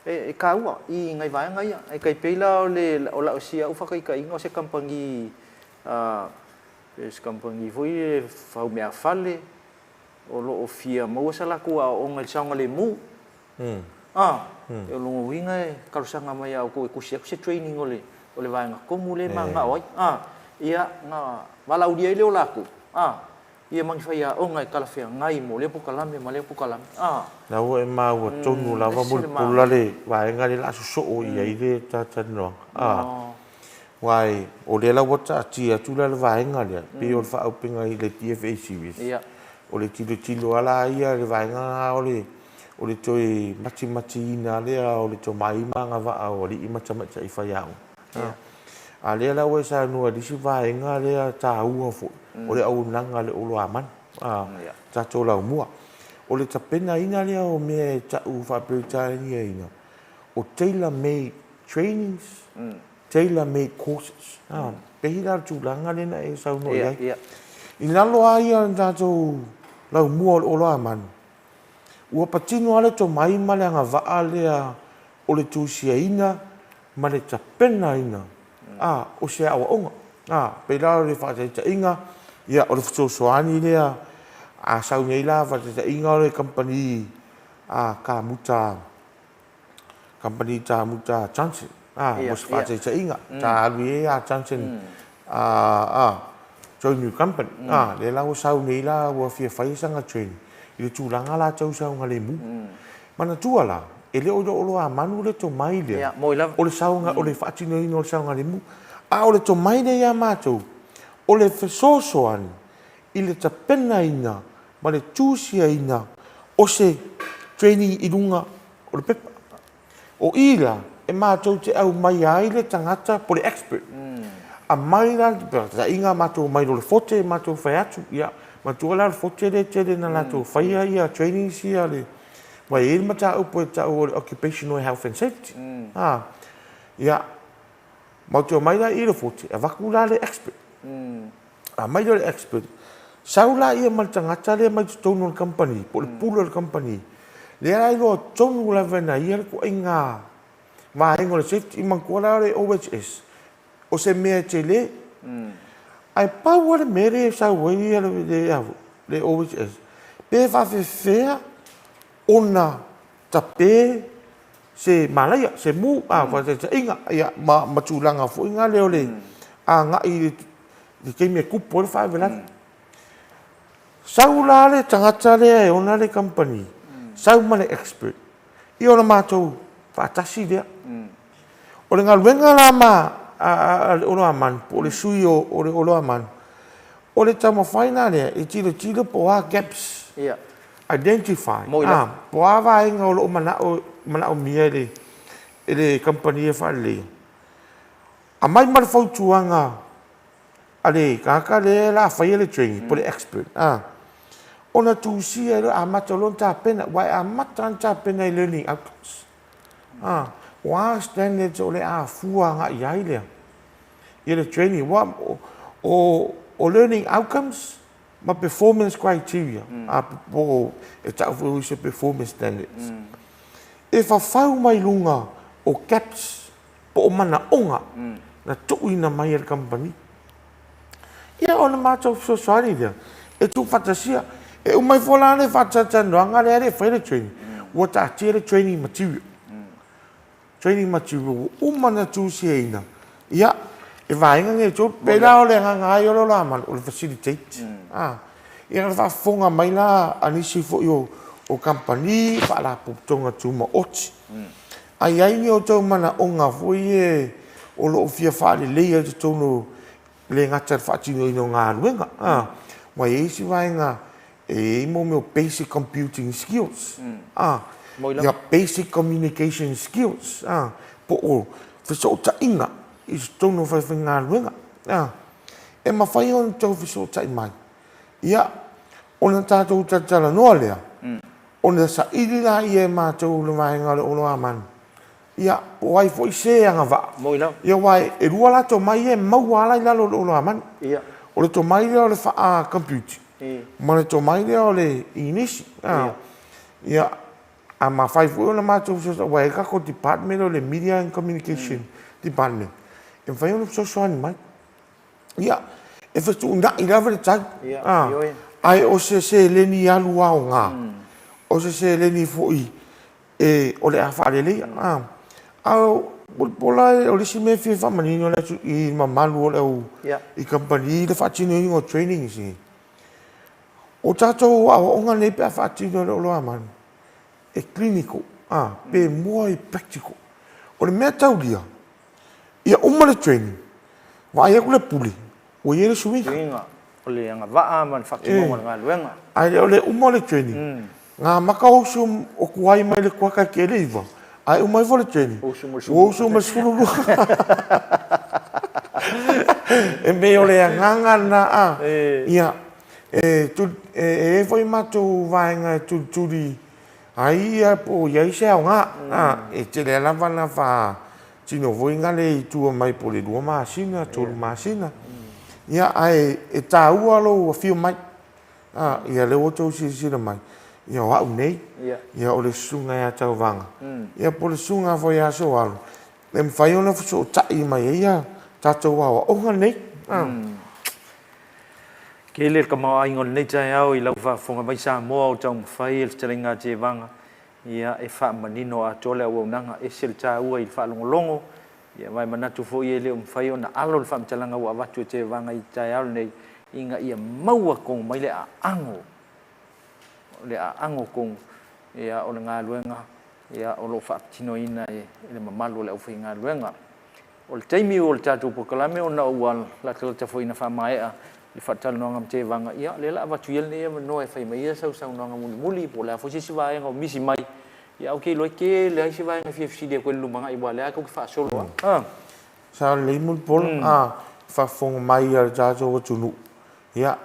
e taua i nai vaega ia. E tai pei la o le, o lau, si au faataitaiga o se kamupani, se kamupani foi lea fau meaafale, o lo o fia maua sa latou aoaoga i le saogalemu. A, o lona uiga e talosaga mai ia outou e tusi atu se training o le o le vaega tonu lea e mananao ai. A, ia, ona valaaulia ai lea o latou, a, ia ma ni faiaoga e talafeagai mo lea polokalame ma lea polokalame. A. La ua e maua tonu lava Mulipola le vaega lea o le a sosoo i ai le talatalanoaga. A. Aua o lea la ua taatia atu la le vaega lea, pei o le faaauupega i le DFA series, o le tilotilo lava la ia i le vaega lena o le o le toe matimatiina lea o le tomai ma agavaa o alii ma tamaitai faiaoga. A lea la ua e saunoa i le isi vaega lea taua foi, o le auaunaga a le Oloamanu, tatou laumua. O le tapenaina lea o mea e tau faa-Peretania, o tailor made trainings, tailor made courses. Pei la o le tulaga lea na e saunoa i ai. I lalo lava ia o le tatou laumua o le Oloamanu, ua patino lava le tomai ma le agavaa lea o le tusiaina ma le tapenaina o se aoaoga. Pei la o le faataitaiga, ia o le fesoasoani lea a sau nei la faataitaiga o le kamupani kamuta. Kamupani Tamuta Johnson, a, mo se faataitaiga, ta alu i ai ia Johnson, a, join new company, a, lea la ua sau nei la ua fia fai sana training i le tulaga la tau saogalemu. Manatua la, e le o i loo Oloamanu le tomai lea o le saoga, o le faatinoina o le saogalemu, a o le tomai lea ia matou, o le fesoasoani i le tapenaina ma le tusiaina o se training i luga o le pepa. O i la e matou te aumaia ai le tagata po o le expert. Aumai la le faataitaiga matou omai loa i le Forte matou fai atu, ia, manatua la o le Forte lea e tele ina latou faia ia trainings ia le, aua e i ai le mataupu e tau o le occupational health and safety. A, ia, matou te omai la i le Forte, avatu la le expert. Aumai lea o le expert, sau laia ma le tagata lea mai totonu o le kamupani, po o le pule o le kamupani, lea la e iloa tonu lava e ia le ituaiga vaega o le safety. I manatua la o le OHS, o se mea e tele. Ae pau lava le mea lea e sau ai le OHS, pe faapefea ona tape se malaia, se mu, a, faataitaiga, ia, ma, ma tulaga foi na lea o le agai i le taimi e tupu ai le faalavelave. Sau la le tagata lea e ona le kamupani, sau ma le expert, ia ona matou faatasi lea. O le galuega la ma a le Olo Amanu, po o le sui o le Olo Amanu, o le taumafai la lea e tilotilo po o a gaps, identify, po o a vaega o lo o manao, manaomia e le, e le kamupani e faaleleia. Aumai ma le fautuaga a le tagata lea o le a faia le training po o le expert, ona tusia ai loa, amata loa ona tapena, aua e amata lava ona tapena i learning outcomes. O a standards o le a fua agai i ai lea ia le training, aua o learning outcomes ma performance criteria, po o e tau foi o se performance standards, e fafau mai luga o gaps po o manaoga na tuuina mai e le kamupani. Ia ona matou fesoasoani lea e tuufaatasia. E uma ifo la le faatalatalanoaga lea e le i faia le training, ua taatia le training material. Training material ua uma ona tusiaina, ia, e vaega nei e tolu. Pei la o le agaga lava ia o le Olamanu, o le facilitate. Ia na faafofoga mai la a nisi foi o kamupani, faalapotopotoga tumaoti. A i ai ni outou manaoga foi ia o lo o fia faaleleia i totonu e le gata i le faatinoina o galuega, aua e i ai isi vaega e i ai mo mea o basic computing skills, ia basic communication skills, po o fesootaiga i totonu o falefaigaluega. E mafai ona outou fesootai mai, ia, ona tatou talatalanoa lea, ona saili laia e matou le vaega o le Oloamanu, ia, po o ai foi se agavaa. Moi lava. Ia, aua e lua la tomai ia e maua lava la i lalo o le Oloamanu. Ia. O le tomai lea o le faa-computer, ma le tomai lea o le Igilisi. Ia. Ia, a mafai foi ona matou fesoasoani, aua e i ai le tatou department lea o le Media and Communication Department, e mafai ona fesoasoani mai. Ia, e fetuunai lava le tali, ae o se seleni alu aoga, o se seleni foi e, o le a faaleleia. A o Mulipola, o le isi mea e fia faamanino atu i le mamalu o le au i kamupani i le faatinoina o trainings nei, o tatou aoaoga nei pe a faatino e le Oloamanu, e clinical, pe more i practical. O le mea taulia, Ia uma le training, vaai atu le pule, ua i ai le suiga. Suiga o le agavaa ma le faatinoga o le galuega. Ae le o le uma o le training, na amata o usu o tuai mai le kuata e le 9, ae uma ifo le training, ua usu mai le 12. E pei o le agaga lena a, ia, e i ai foi matou vaega e tulituli ai ia po o i ai se aoga, e tele lava na faatino foi na le i tua mai po o le 2 masina, 3 masina. Ia, ae e taua lou afio mai. Ia lea ua outou silasila mai, ia o au nei, ia o le susuga ia Tauvaga, ia po o le susuga foi ia Soalo, e mafai ona fesootai mai ai ia tatou aoaoga nei. Tele le tamaoaiga o lenei taeao i lau faafofoga mai Samoa o taumafai e le fetalaiga a Tevaga. Ia, e faamanino atoa le auaunaga, ese le taua i le faalogologo, ia ma e manatu foi e le o mafai ona alo le faamatalaga ua avatu e Tevaga i le taeao lenei, ina ia maua tonu mai le aago, le aago tonu, ia, o le galuega, ia, o lo o faatinoina e le mamalu o le aufaigaluega. O le taimi o le tatou polokalame ona ua latalata foi ina faamaea le faatalanoaga ma Tevaga, ia, o lea o le a avatu ia lenei avanoa e fai mai ia sau saunoaga mulimuli po o le a foi se isi vaega o misi mai. Ia, ou te iloa e tele ai se vaega e fia fesili atu ai i le lumanai, aua o lea lava tou te faasolo lava. Sa lelei Mulipola, faafofoga mai a le tatou atunuu, ia,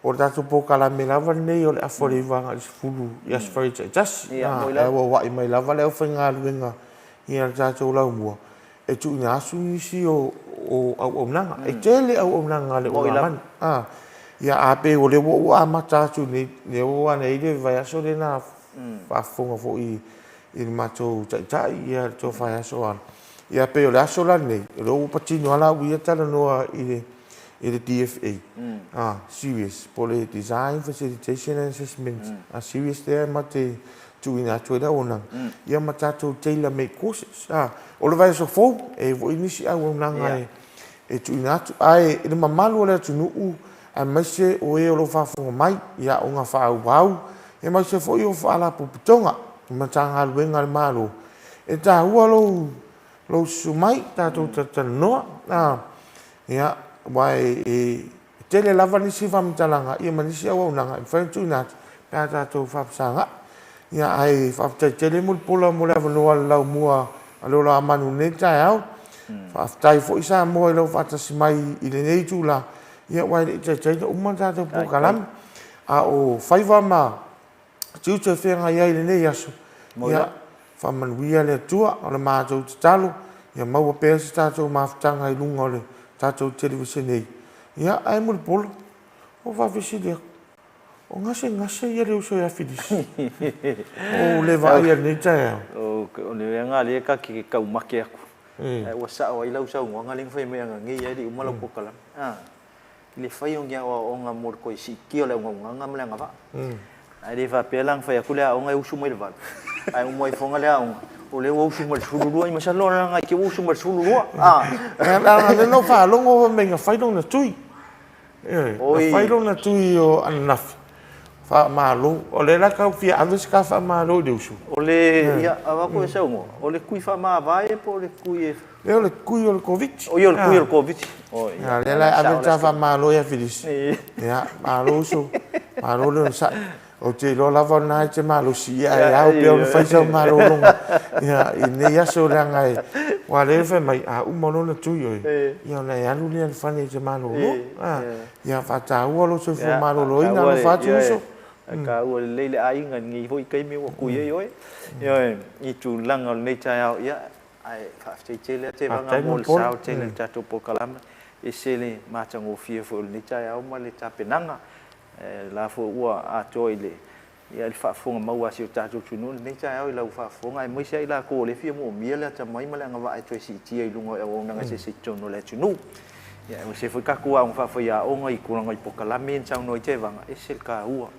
o le tatou polokalame lava lenei o le afa o le 9 agai i le 10 i Aso Faraile taitasi. E auauai mai lava le aufaigaluega i le tatou laumua e tuuina atu nisi o auaunaga. E tele auaunaga a le Olamani. Ia, a pei o lea ua ou amata atu nei, lea ua i ai le vaiaso lea na faafofoga foi i le matou taitai, ia le Tofa ia Soala. Ia pei o le aso la lenei, o lea ua patino lava la au ia talanoa i le DFA, series, po o le Design, Facilitation and Assessment series lea ma te tuuina atu ai le auaunaga, ia ma tatou tailor made courses. O le vaiaso fou, e i ai foi nisi auaunaga e tuuina atu. Ae i le mamalu o le atunuu, aemaise o e o lo o faafofoga mai i aoga faaauau, aemaise foi o faalapotopotoga i Matagaluega a le Malo, e taua lou susu mai tatou talatalanoa, ia, aua e tele lava nisi faamatalaga ia ma nisi auaunaga e mafai ona tuuina atu pe a tatou faafesagai. Ia, ae faafetai tele Mulipola mo le avanoa i le laumua a le Ola Manu i lenei taeao. Faafetai foi Samoa i lau faatasi mai i lenei itula, ia aua e le i taitai ona uma le tatou polokalame, a o faiva ma tiute e feagai ai i lenei aso, ia faamanuia le Atua. O le matou tatalo, ia maua pea se tatou mafutaga i luga o le tatou televisene nei. Ia, ae Mulipola, ua ou faafesili atu, o gasegase ia le uso ia Filisi? Ua ou le vaaia i lenei taeao. O le mea lena lea ta te taumate atu, ae ua sao ai lau saunoaga lea na fai mai ananei lava e le i uma lau polokalame. I le fai o ni aoaoga mo le toe siitia o le auaunaga ma le agavaa. Ae le faapea la na fai atu le aoga e usu mai i le 8, ae uma ifoga le aoga, o lea ua usu mai i le 12, ia masalo leaga i te i ua usu mai i le 12. Leaga o lea na ou faalogo fai mai na fai lona tui. Ioe, na fai lona tui o ananafi, faamalo. O lea la tau fia ave se ta faamalo i le uso. O le, ia, avatu e saunoa, o le tui faamavae po o le tui e... Lea o le tui o le Koviti. Oi, o le tui o le Koviti. Ia, lea la e ave le ta faamalo ia Filisi. Ia, malo uso, malo le onosai. Ou te iloa lava o lena e te malosi, ia ae ao pea ona fai sau malologa ia, i lenei aso leaga e, aua o lea e fai mai, a uma loa ona tui oe, ia ona e alu lea i le fale e te malolo. Ia, faataua lou soifua maloloina, alofa atu uso. Taua lelei le aiga i lenei foi taimi ua tui ai oe. Ioe, i tulaga o lenei taeao, ia, Ae faafetai tele lava Tevaga mo le sao tele i le tatou polokalame. E ese le matagofie foi o lenei taeao ma le tapenaga. O la foi ua atoa i le ia le faafofoga mau a si o tatou atunuu i lenei taeao i lau faafofoga aemaise lava i latou o lea e fia moomia le atamai ma le agavaa e toe siitia i luga o auaunaga eseese i totonu o le atunuu. Ia aemaise foi tatou aoga faafaiaoga i tulaga i polokalame ia na saunoa ai Tevaga, e ese le taua.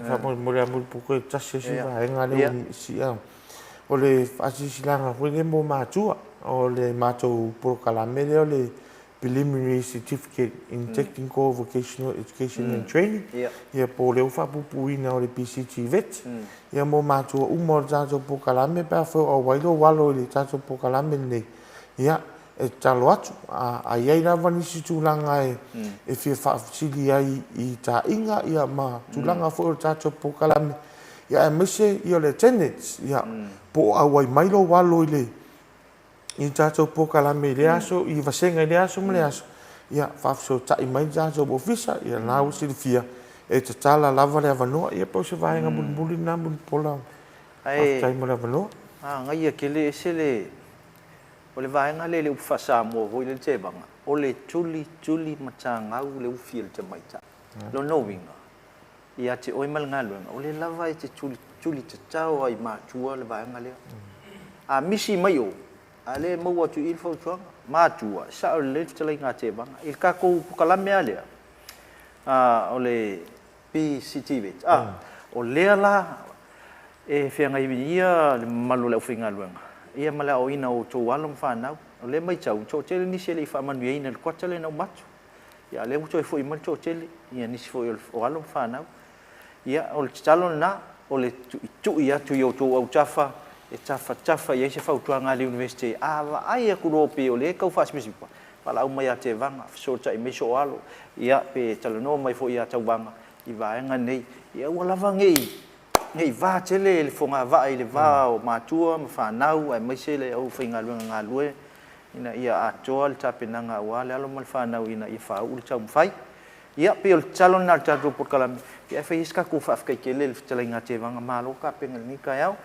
Faamolemole lava Mulipola e tasi isi vaega lea ua misia. O le faasilasilaga foi lea mo matua, o le matou polokalame lea o le Preliminary Certificate in Technical Vocational Education and Training, ia po o lea ua faapuupuuina o le PCTVET, ia mo matua uma o le tatou polokalame pe afai o auai lou alo i le tatou polokalame lenei, ia e tatalo atu, a i ai lava nisi tulaga e fia faafesili ai i taaiga ia ma tulaga foi o le tatou polokalame, ia aemaise ia o le attendance, ia po o auai mai lou alo i le i le tatou polokalame i lea aso, i vasega i lea aso ma lea aso, ia faafesootai mai le tatou ofisa, ia lena ua silafia e tatala lava le avanoa. Ia pei o se vaega mulimuli lena Mulipola. Faafetai mo le avanoa. Manaia tele ese le O le vaega lea i le upu faa-Samoa foi lea le tevaga, o le tuli tuli matagau le ufi a le tamaitai. Lona uiga, ia te oe ma le galuega, o lea lava e te tuli tuli tatao lava i matua le vaega lea. A misi mai o, a lea e maua atu i i le fautuaga, matua, e sao lelei le fetalaiga a Tevaga. I le tatou polokalame lava lea, o le PCTVET, o lea la. E feagai ia le mamalu o le aufaigaluega ia ma le aoaoina o outou alo ma fanau. O lea e matau, e toatele nisi e le i faamanuiaina i le kuata lea na uma atu. Ia a o lea ua toe foi mai le toatele, ia nisi foi o alo ma fanau. Ia, o le tatalo lena, o le tuitui atu i outou autafa e tafatafa i ai se fautuaga a le Iunivesite. A vaai atu loa pei o lea e tau faasipasipa, valaau mai ia Tevaga, fesootai mai Sooalo, ia pe talanoa mai foi ia Tauvaga i vaega nei. Ia aua lava ne i ne i va tele le fogavaa i le va o matua ma fanau aemaise le aufaigaluega galue ina ia atoa le tapenaga aua le alo ma le fanau ina ia faauu le taumafai. Ia, pei o le tatalo lena a le tatou polokalame, ia ae fai ai se tatou faafetai tele i le fetalaiga a Tevaga. Malo tapena i lenei taeao.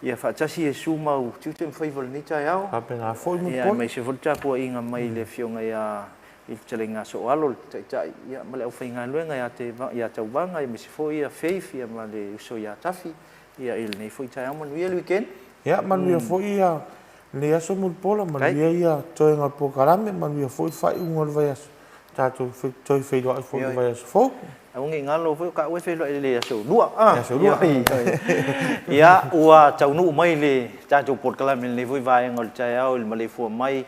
Ia faatasi Iesu ma ou tiute ma faiva i lenei taeao. Faapena foi Ia, aemaise foi le tapuaiga mai le Afioga ia i le fetalaiga a Sooalo le Taitai, ia, ma le aufaigaluega ia Teva, ia Tauvaga, aemaise foi ia Faith, ia, ma le uso ia Tafi, ia, i lenei foi taeao. Manuia le weekend. Ia, manuia foi ia lenei aso Mulipola, manuia ia toega o le polokalame, manuia foi le faaiuga o le vaiaso. Tatou toe feiloai foi i le vaiaso fou. Aua ne i galo foi o taua e feiloai i le aso Lua. Le aso Lua. Ia, ua taunuu mai le tatou polokalame i lenei foi vaega o le taeao i le maleifua mai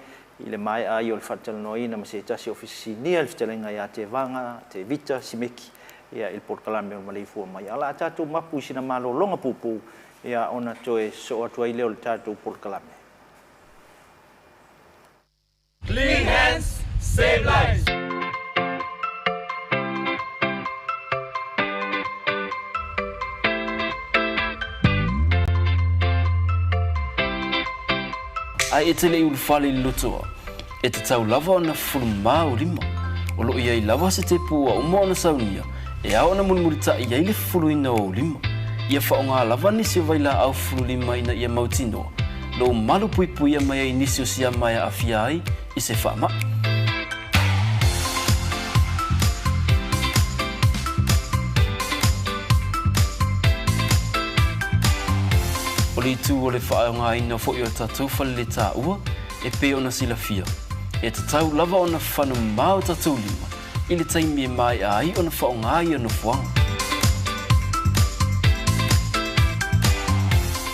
i le maea ai o le faatalanoaina ma se tasi o Ofisa Sinia i le fetalaiga ia Tevaga Tevita Simeki ia i le polokalame o le maleifua mai. Ae o le a tatou mapu i sina malologa puupuu ia ona toe sosoo atu ai lea o le tatou polokalame. Clean hands, save lives! Ae e te le i ulufale i le lotoa, e tatau lava ona fufulu mamā ou lima. O lo o i ai lava se tepu ua uma ona saunia e ao ona mulimulitaʻi ai le fufuluina o ou lima. Ia faaaoga lava nisi o vailaau fufulu lima ina ia mautinoa lou malu puipuia mai ai nisi o siama e aafia ai i se faamaʻi. O le itu o le faaaogaina foi o tatou faleletaua e pei ona silafia, e tatau lava ona fafana mamā o tatou lima i le taimi e maea ai ona faaaoga ia nofoaga.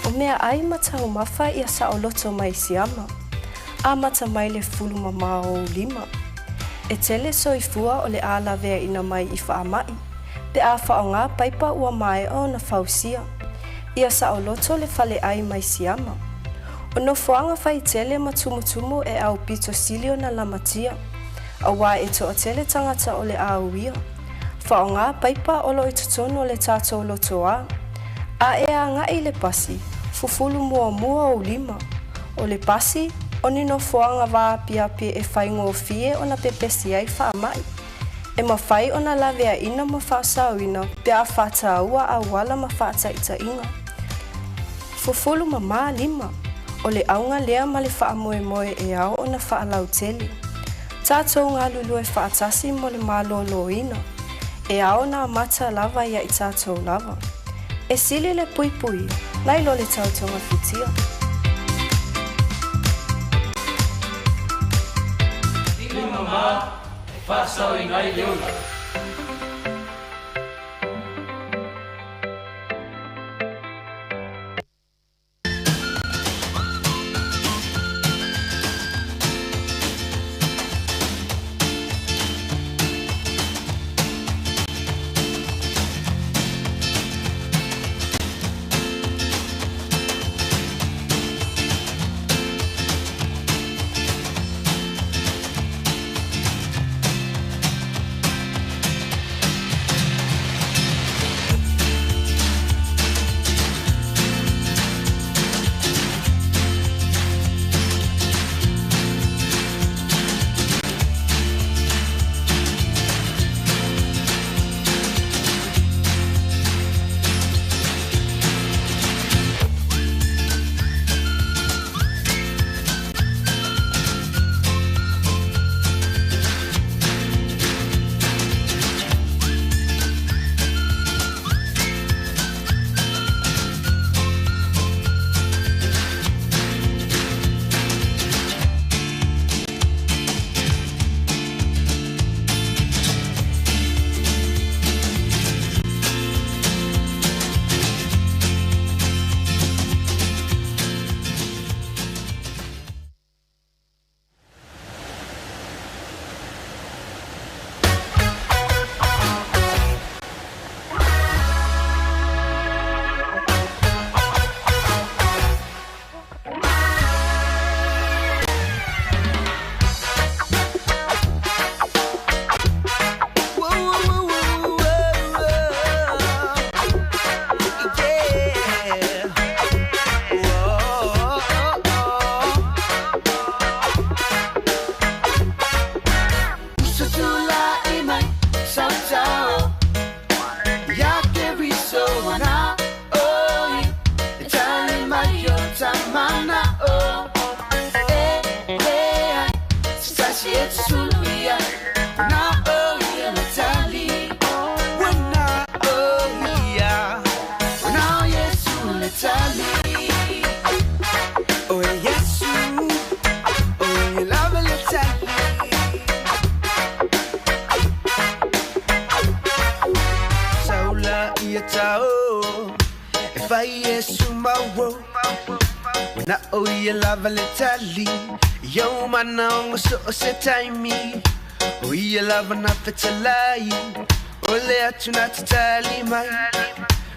O meaʻai ma taumafa ia saoloto mai siama. Amata mai le fulu mamao o ou lima. E tele soifua o le a laveaina mai i faamaʻi, pe a faaaoga paipa ua maea ona fausia. Ia saoloto le faleʻai mai siama. O nofoaga faitele ma tumutumu e aupito sili ona lamatia, auā e toatele tagata o le a uia. Faaaoga paipa o lo o i totonu o le tatou lotoā. A e agaʻi i le pasi, fufulu muamua ou lima. O le pasi, o ni nofoaga vaapiapi e faigofie ona pepesi ai faamaʻi. E mafai ona laveaina ma faasaoina pe a faataua auala ma faataitaiga. Fufulu mamā lima, o le auga lea ma le faamoemoe e ao ona faalautele. Tatou galulue faatasi mo le malōlōina. E ao ona amata lava ia i tatou lava. E sili le puipuia, nai lo le tau togafitia. Lima mamā e faasaoina ai le ola. ia ia tao E fai Iesu mau Ua na o ia lava le tali I ou manaoga so o se taimi O ia lava na fetalai O le atu na te tali mai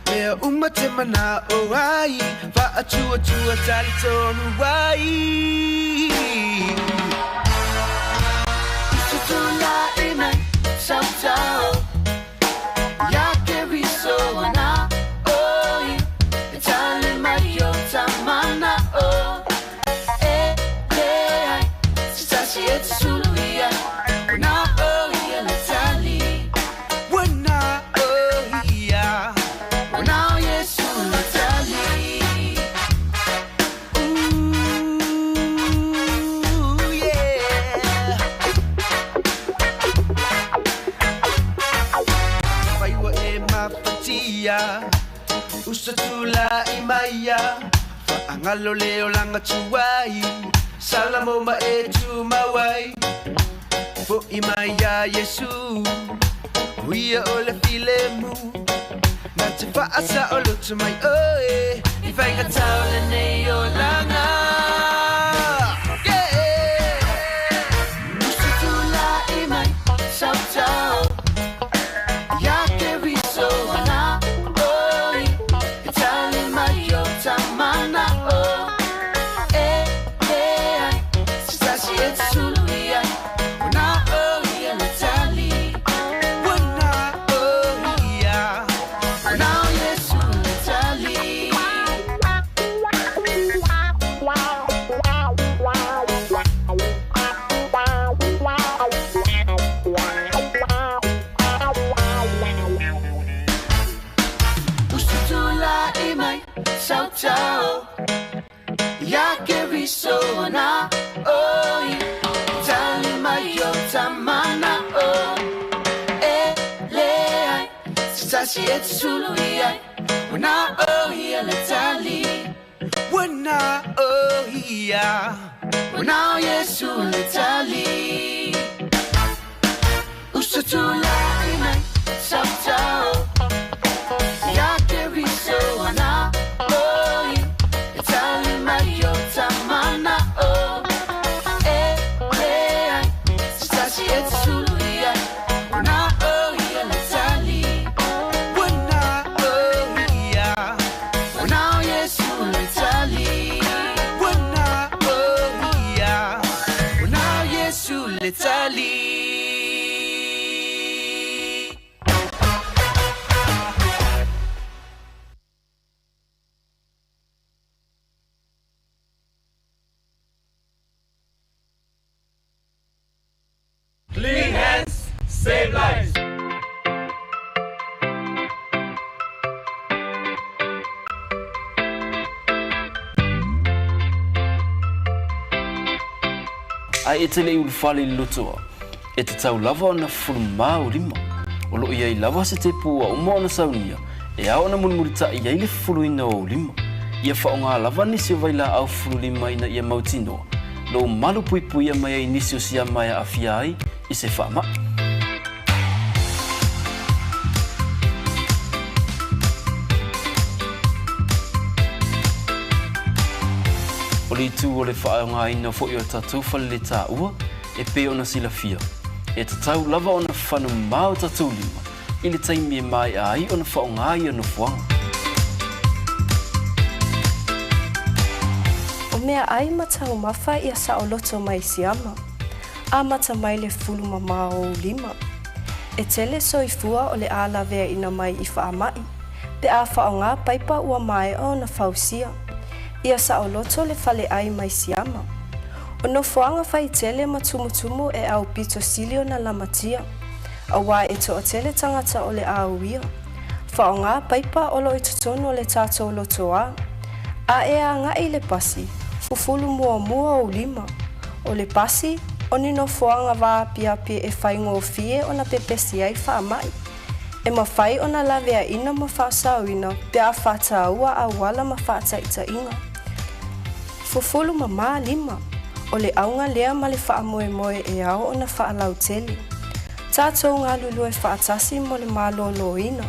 Mea uma te mana'o ai Faatuatua talitonu ai Uso tula'i mai sautao Ia Keriso ua na o ia E tali mai o ta mana'o E leai se tasi e te sulu i ai Ua na o ia le tali Ua na o ia Ua na o Iesu le tali Ooh, yeah. Afai ua e mafatia Uso tula'i mai ia Faagalo le olaga tuai Salamo ma e tumau ai Fo'i mai iā Iesu O ia o le filemu Na te faasaoloto mai oe I faigatā o lenei olaga Yeah! Uso tula'i mai sautao Ia Keriso ua na o ia E tali mai o ta mana'o E leai se tasi e te sulu i ai Ua na o ia le tali Ua na o ia Ua na o Iesu le tali Uso tula'i mai sautao Ia Keriso ua na o ia E tali mai o ta mana'o E leai se tasi e te sulu i ai Ua na o ia le tali Ua na o ia Ua na o Iesu le tali Uso tula'i mai sautao Ia Keriso ua na o ia E tali mai o ta mana'o E leai se tasi e te sulu i ai Ua na o ia le tali Ua na o ia Ua na o Iesu le tali Ua na o ia Ua na o Iesu le tali Clean hands, save lives. Ae e te le i ulufale i le lotoa, e tatau lava ona fufulu mamā ou lima. O lo o i ai lava se tepu ua uma ona saunia e ao ona mulimulitaʻi ai le fufuluina o ou lima. Ia faaaoga lava nisi o vailaau fufulu lima ina ia mautinoa lou malu puipuia mai ai nisi o siama e aafia ai i se faamaʻi. O le itu o le faaaogaina foi o tatou faleletaua e pei ona silafia, e tatau lava ona fafana mamao tatou lima i le taimi e maea ai ona faaaoga ia nofoaga. O meaʻai ma taumafa ia saoloto mai siama, amata mai le fulu mamao o ou lima. E tele soifua o le a laveaina mai i faamaʻi, pe a faaaoga paipa ua maea ona fausia. Ia saoloto le faleʻai mai siama. O nofoaga faitele ma tumutumu e aupito sili ona lamatia, auā e toatele tagata o le a uia. Faaaoga paipa o lo o i totonu o le tatou lotoa. A e agaʻi i le pasi, fufulu muamua ou lima. O le pasi, o ni nofoaga vaapiapi e faigofie ona pepesi ai faamaʻi. E mafai ona laveaina ma faasaoina pe a faataua auala ma faataitaiga. Fufulu mamā lima, o le auga lea ma le faamoemoe e ao ona faalautele. Tatou galulue faatasi mo le malōlōina.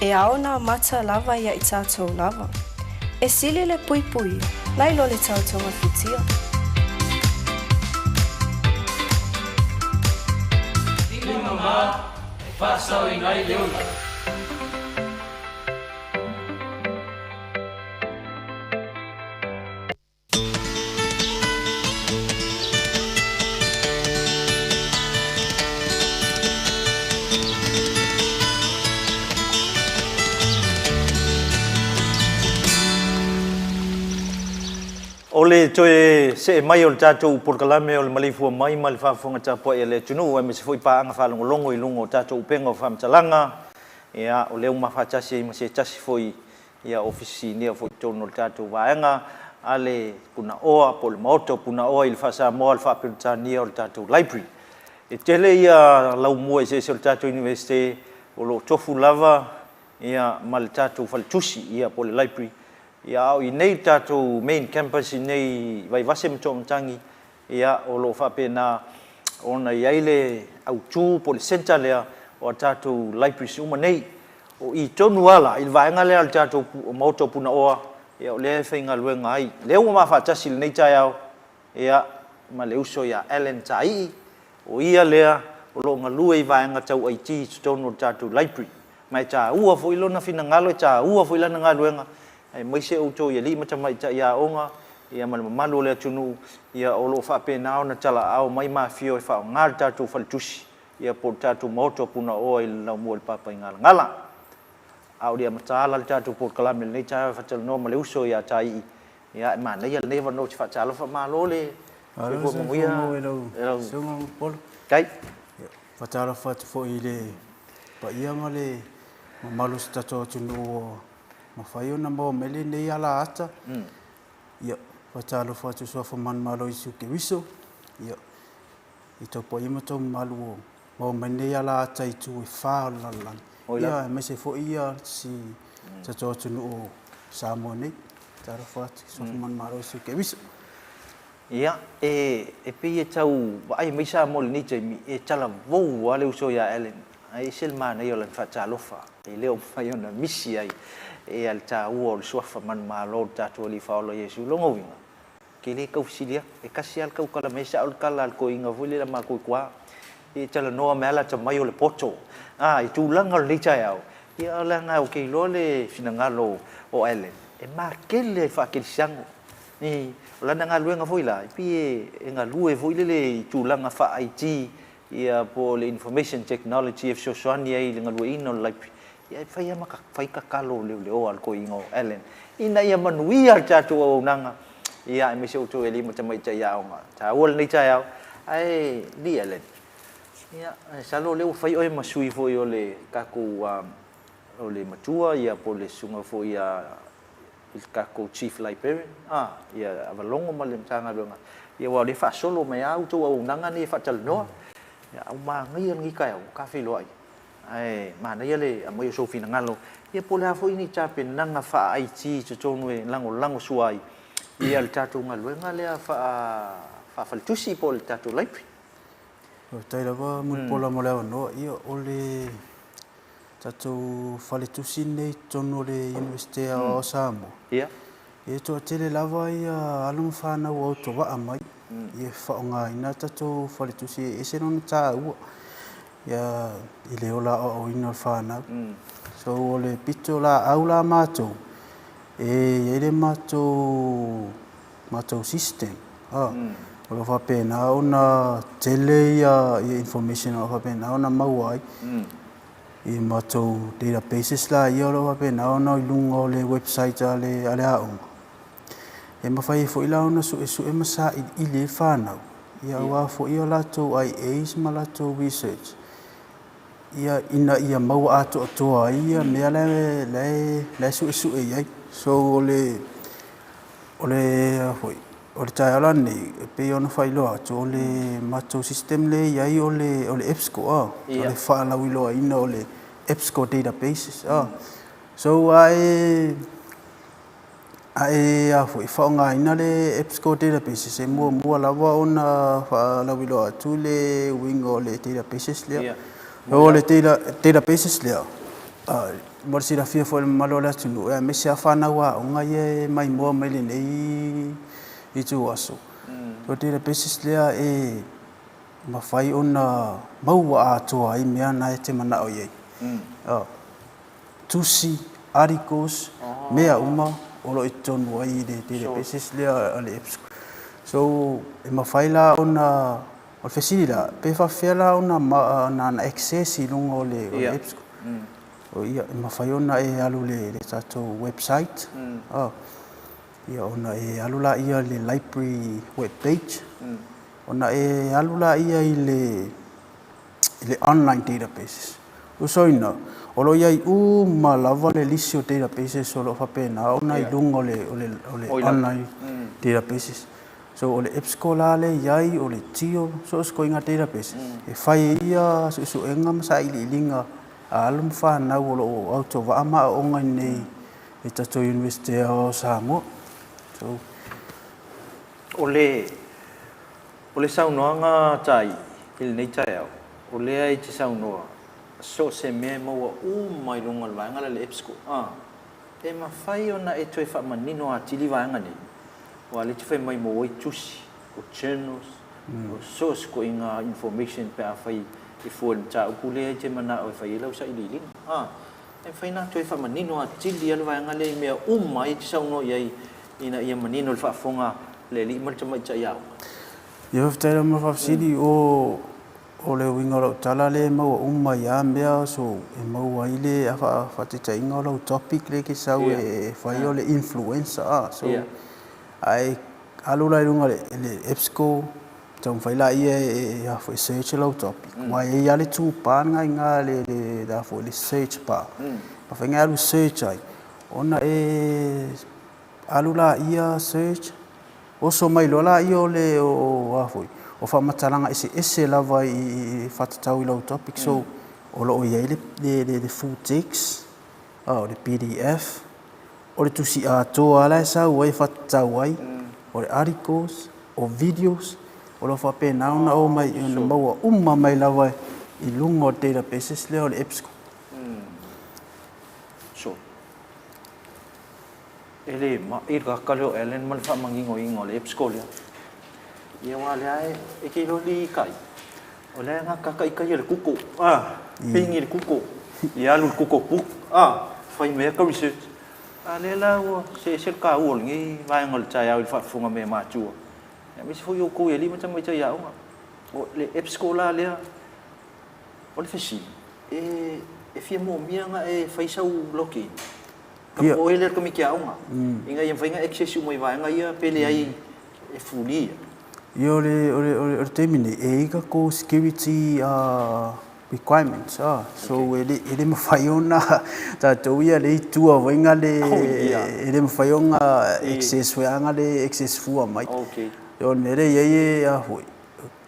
E ao ona amata lava ia i tatou lava. E sili le puipuia nai lo le tau togafitia. Lima mama e faasaoina ai le ola. O le toe see mai o le tatou polokalame o le maleifua mai ma le faafofoga tapuai a le atunuu aemaise foi paaga faalogologo i luga o tatou upega o faamatalaga, ia, o lea ua mafaatasi ai ma se tasi foi Ia Ofisa Sinia foi i totonu o le tatou vaega a le Punaoa po o le Maota o Punaoa i le faa-Samoa le faa-Peretania o le tatou Library. E tele ia laumua eseese o le tatou Iunivesite o lo o tofu lava ia ma le tatou faletusi ia po o le library. Ia a o i inei i le tatou main campus i inei i Vaivase ma Toamatagi ia o lo o faapena ona i ai le autu po o le centre lea o a tatou libraries uma nei. O i tonu lava la i le vaega lea o le tatou Maota o Punaoa, ia o lea e faigaluega ai. O lea ua ma faatasi i lenei taeao ia ma le uso ia Allan Taii, o ia lea o lo o galue i vaega tau IT i totonu o le tatou library. Ma e taua foi lona finagalo, e taua foi lana galuega, aemaise outou i alii ma tamaitai aoga, ia ma le mamalu o le atunuu, ia o lo o faapena ona talaao mai ma afio e faaaoga le tatou faletusi, ia po o le tatou Maota o Punaoa i le laumua i le Papaigalagala. A o le mataala le tatou polokalame i lenei taeao e faatalanoa ma le uso ia Taii, ia e manaia lenei avanoa ou te faatalofa. Malo le soifua manuia. Malo le soifua maua i lau Susuga Upolu. Kai. Faatalofa atu foi i le paia ma le mamalu o si tatou atunuu ua mafai ona maua mai lenei alaata. Ia, faatalofa atu i Suafa Manumalo Iesu Keriso, ia, i tou paia ma tou mamalu ua maua mai lenei alaata i itu e fa o le lalolagi. Ia, aemaise foi ia si tatou atunuu o Samoa nei. Faatalofa atu i Suafa Manumalo Iesu Keriso. Ia, e pei e tau vaai mai Samoa i lenei taimi, e talavou lava le uso ia Allen, ae ese le manaia o lana faatalofa, e le o mafai ona misi ai ia le taua o le suafa manumalo o le tatou Alii Faaola Iesu. Lona uiga, ou te le tau fesili atu, e tasi lava le tautala mai, e sao le tala a le toeaina foi lele a matou i tua, e talanoa mai lava le atamai o le poto. A, i tulaga o lenei taeao, ia leaga ou te iloa le finagalo o Allen, e matele i le faakerisiano. Ni, o lana galuega foi la, e pei e galue foi lele i tulaga faa-IT, ia po o le information technology e fesoasoani ai i le galueaiina o le library. Ia e fai lava ma fai tatalo leoleoa a le toeaina o Allen ina ia manuia le tatou auaunaga, ia aemaise outou e alii ma tamaitai aoga. E taua lenei taeao, ae alii Allen, ia, masalo o lea ua fai oe ma sui foi o le tatou, o le matua ia po o le susuga foi ia i le tatou Chief Librarian, a, ia Avalogo ma le Matagaluega, ia aua o lea e faasolo mai lava outou auaunaga nei e faatalanoa. Ia, a ua manaia lenei taeao, ua ta feiloai, ae manaia le aumai o sou finagalo, ia po o le a foi ni tapenaga faa-IT i totonu e lagolago sua ai ia le tatou galuega lea faa-faletusi po o le tatou library. Faafetai lava Mulipola mo le avanoa. Ia, o le tatou faletusi lenei i totonu o le Iunivesite Aoao o Samoa, e toatele lava ia alo ma fanau ua autovaa mai e faaaogaina tatou faletusi e ese lona taua i le ola aoaoina o le fanau. So o le pito laau la matou, e i ai le matou system o lo o faapena ona tele ia information o lo o faapena ona maua ai i matou databases la ia o lo o faapena ona i luga o le website a le aoga. E mafai ai foi la ona suesue ma sailiili ai fanau ia aua foi o latou IAs ma latou research ia ina ia maua atoatoa ai ia mea la e suesue i ai. So o le O le foi, o le taeao la lenei, e pei ona faailoa atu, o le matou system lea e i ai o le, o le EBSCO, a, o le faalauiloaina o le EBSCO databases, a. So, a e, a e, a foi, faaaogaina le EBSCO databases, e muamua lava ona faalauiloa atu le uiga o le databases lea. O le databases lea, a. Mo le silafia foi e le mamalu o le atunuu, aemaise lava fanau aoga ia e maimoa mai lenei ituaso, o le databases lea e mafai ona maua atoa ai mea na e te manao i ai. Tusi, articles, mea uma o lo o i totonu ai i le databases lea a le EBSCO. So, e mafai la ona, o le fesili la, pe faapefea la ona access i luga o le EBSCO? Ia, e mafai ona e alu i le tatou website, ia ona e alu laia i le library web page, ona e alu laia i le online databases. Usoina, o lo o i ai uma lava le lisi o databases o lo o faapena ona i luga o le online databases. So o le EBSCO la lea e i ai, o le TIO, so o se ituaiga database e fai ai ia suesuega ma sailiiliga a alo ma fanau o lo o autovaa ma aooga i inei i tatou Iunivesite Aoao o Samoa. So. O le o le saunoaga Tai i lenei taeao, o lea e te saunoa so o se mea e maua uma i luga o le vaega lea o le EBSCO. A, e mafai ona e toe faamanino atili vaega nei? Aua o lea e te fai mai maua ai tusi, o journals, o so o se ituaiga information pe afai e fua i le mataupu lea e te manao e fai ai lau sailiiliga. A, e mafai ona toe faamanino atili lava le vaega lea i mea uma ai e te saunoa i ai ina ia manino i le faafofoga a le alii ma le tamaitai aoga. Ia faafetai lava mo le faafesili. O O le uiga o lau tala lea e maua uma ai lava mea so e maua ai le faataitaiga o lau topic lea e te sau e fai o le influencer a so ae alu la i luga o le EBSCO taumafai laia e search lau topic aua e i ai lava le toolbar lena i ina le search bar mafai ona e alu e search ai ona e alu laia search Oso mai loa laia o le o a foi, o faamatalaga eseese lava i faatatau i lau topic. So, o lo o i ai le le full text, o le pdf, o le tusi atoa lava la e sau ai e faatatau ai, o le articles, o videos, o lo o faapena ona o mai ona maua uma mai lava i luga o le databases lea o le EBSCO. So, E le ma'i le kaka lea o Allen ma le faamaninoina o le EBSCO lea. Ia aua o lea e te iloa alii kai, o lea e gata ita ia le Google, a, ping i le Google, ia alu i le Google book, a, fai mai ata research. A lea la ua see ese le taua o lenei vaega o le taeao i le faafofoga mai a matua, aemaise foi outou i alii ma tamaitai aoga. O le EBSCO la lea, o le fesili, e fia moomia ona e fai sau login? Ka oe lea o le Komiti Aoga, ina ia mafai ona access uma i vaega ia pe leai e fuli ia. Ia o le, o le, o le taimi nei, e i ai tatou security requirements, so e le, e le mafai ona tatou ia le i tua foi na le, e le mafai ona access foi a na le access fua mai. O le mea lea e i ai e a foi,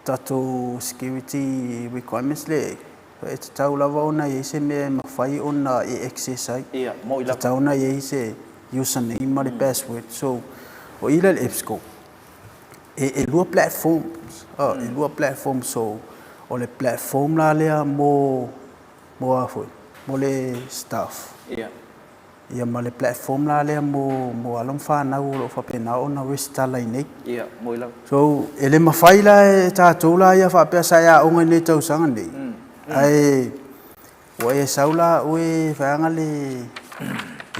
tatou security requirements lea e i ai, E tatau lava ona i ai se mea e mafai ona e access ai. Ia, mo'i lava. E tatau ona i ai se username ma le password. So, o i la i le EBSCO, e lua platforms, e lua platforms. So, o le platform la lea mo, mo a foi, mo le staff. Ia. Ia ma le platform la lea mo mo alo ma fanau o lo o faapena ona resitala i inei. Ia, moe lava. So, e le mafai la e tatou la ia faapea sa e aoga i lenei tausaga nei, ae ua e sau la oe vaega le e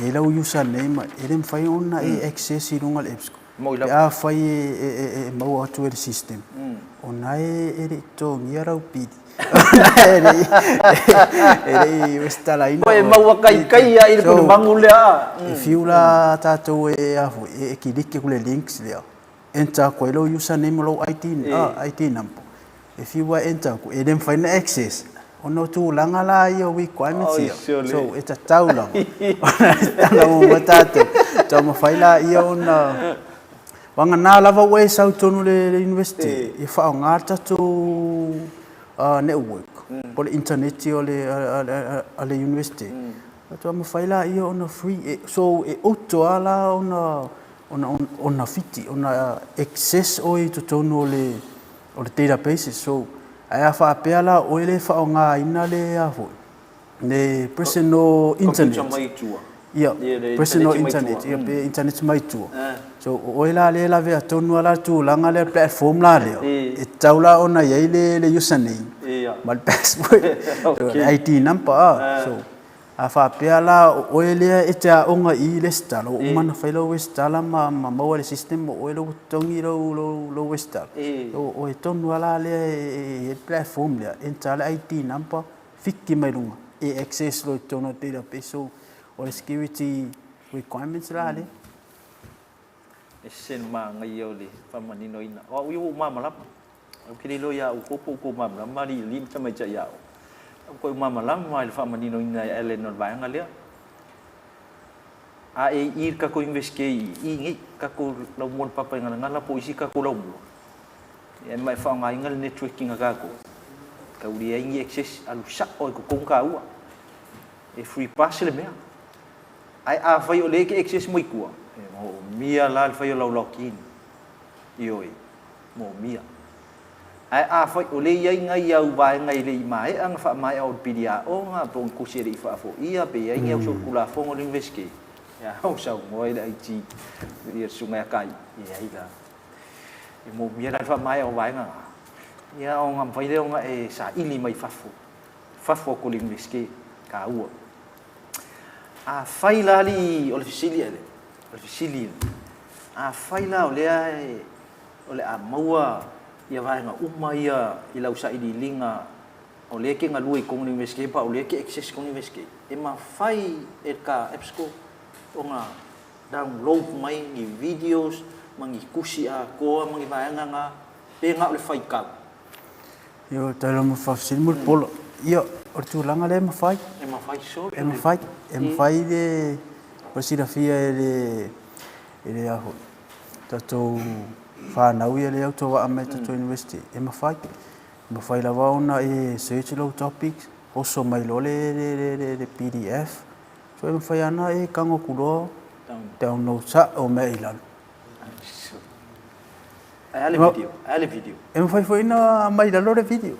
i ai lau username, e le mafai ona e access i luga o le EBSCO. Moe lava. Pe afai e maua atu e le system, o na e le i totogia lau pili. E le i resitalaina oe. E maua kaikai lava i le pulumagu lea. E fiu la tatou e a foi, e kiliki atu i le links lea, enter atu ai lou username ma lou ID number. E fiu lava e enter atu, e le mafai ona access ona o tulaga la ia o requirements ia. So e tatau lava ona resitala muamua tatou, taumafai laia ona Vagana lava ua e sau i totonu o le University e faaaoga le tatou network po o le internet a le University, faatoa mafai laia ona free. So e auto lava la ona fiti, ona access oe i totonu o le databases. So ae a faapea la o oe lea e faaaogaina le a foi, Le personal internet. Computer mai tua. Ia, personal internet, ia pe internet mai tua. So o oe la lea e lavea tonu lava la le tulaga lea, le platform la lea, e tatau la ona i ai le username ma le password, le ID number a. So a faapea la o oe lea e te aoga i i resitala, ua uma ona fai lau resitala ma maua i le system o oe lea ua totogi lou resitala. So o oe tonu lava la lea e i ai le platform lea, enter le ID number, fiki mai luga e access loa i totonu o le database. So, o le security requirements la lea. Ese le manaia o le faamaninoina. O au ia ua ou malamalama. Ou te le iloa ia outou po o outou malamalama alii ma tamaitai ia au. Ou te malamalama i le faamaninoina e Allen o le vaega lea. A e i i le tatou Iunivesite i i nei, tatou laumua i le Papaigalagala po o isi tatou laumua, Ia ma e faaaogaina le networking a tatou, tau leai ni access, alu sao ai i totonu taua. E free pass le mea. Ae afai o lea e te access mai tua, e moomia la le fai o lau login. Ioe, moomia. Ae afai o lea e i ai nai au vaega e le i maea ona faamaea o le pili aoga po o ni tusi e le i faafoia pe i ai ni au solitulafono a le Iunivesite, ia au saunoa i le IT, ia le susuga ia Kai, e leai la. E moomia la le faamaea o vaega na, ia ona mafai lea ona e saili mai fafo, fafo atu o le Iunivesite, taua. Afai la alii, o le fesili ele, o le fesili ele, afai la o lea e, o le a maua ia vaega uma ia i lau sailiiliga o lea e te galue i totonu o le Iunivesite pa o lea e te access i totonu o le Iunivesite, e mafai e ka EBSCO ona download mai ni videos ma ni tusi atoa ma ni vaega na, pe na o le faitau. Ia, o tala mo faafesili mo le pola. Ia, o le tulaga lea e mafai. E mafai solo. E mafai. E mafai le, o le silafia e le, e le a foi, tatou fanau ia lea ua vaa mai tatou university, e mafai. E mafai lava ona e search lou topic, oso mai loa le, le, le, le, le PDF, So e mafai ana e tago atu loa download sao mea i lalo. Ae a le video? Ae a le video? E mafai foi ona aumai i lalo le video.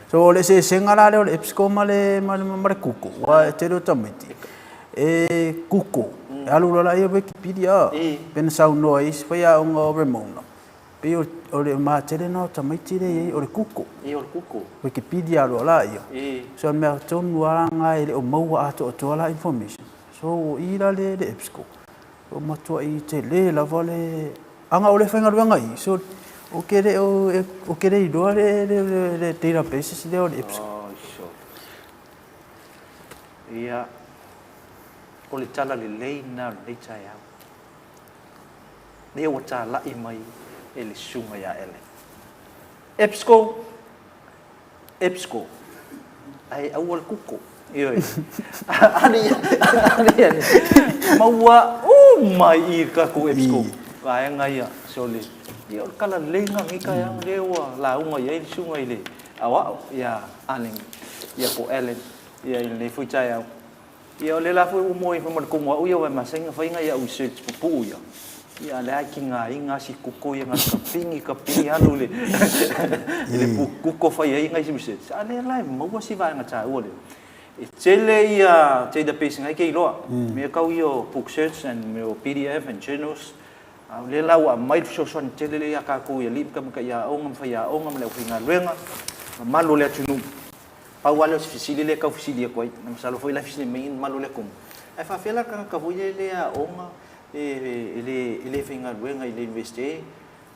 So o le eseesega la lea o le EBSCO ma le, ma le, ma le Google, aua e tele o tamaiti, e Google, e alu loa laia Wikipedia, pe na saunoa i isi faiaoga o Remona, Pei o le matele lena o tamaiti lea e i ai, o le Google. Ii, o le Google. Wikipedia loa laia. Ii. So o le mea tonu lava lena e le o maua atoatoa la information. So o i la le EBSCO, ua matuai tele lava le aga o le faigaluega i i. So ou te le o, ou te le iloa le databases lea o le EBSCO. Oh, sure. Ia, o le tala lelei lena o lenei taeao. Lea ua talai mai e le susuga ia Ellen. EBSCO, EBSCO, ae aua le kuko. Ioe. Ali, ali, ali. Maua uma i i tatou EBSCO. Vaega ia, sole. Ia, o le tala lelei lena o lenei taeao, lea ua lauga i ai le susuga i le aoao ia Allen, ia po o Ellen, ia i lenei foi taeao. Ia o lea la foi ua moe ifo ma le komo au ia aua e masani ona fai nai au research pupuu ia. Ia a lea e tigaina lava si kuko ia na o le kapigi kapigi alu i le kuko fai ai nai research. A lea la e maua si vaega taua lea. E tele ia database nai ke iloa. Mea kau ia o book search and mea o PDF and journals. A o lea la ua aumai le fesoasoani tele lea ia tatou i alii ma tamaitai aoga ma faiaoga ma le aufaigaluega mamalu o le atunuu. Pau lava lea o si fesili lea e tau fesili atu ai, masalo foi la e fesili mai le mamalu o le atunuu, ae faafefea la le tagata foi lea e le aoga, e le faigaluega i le Iunivesite,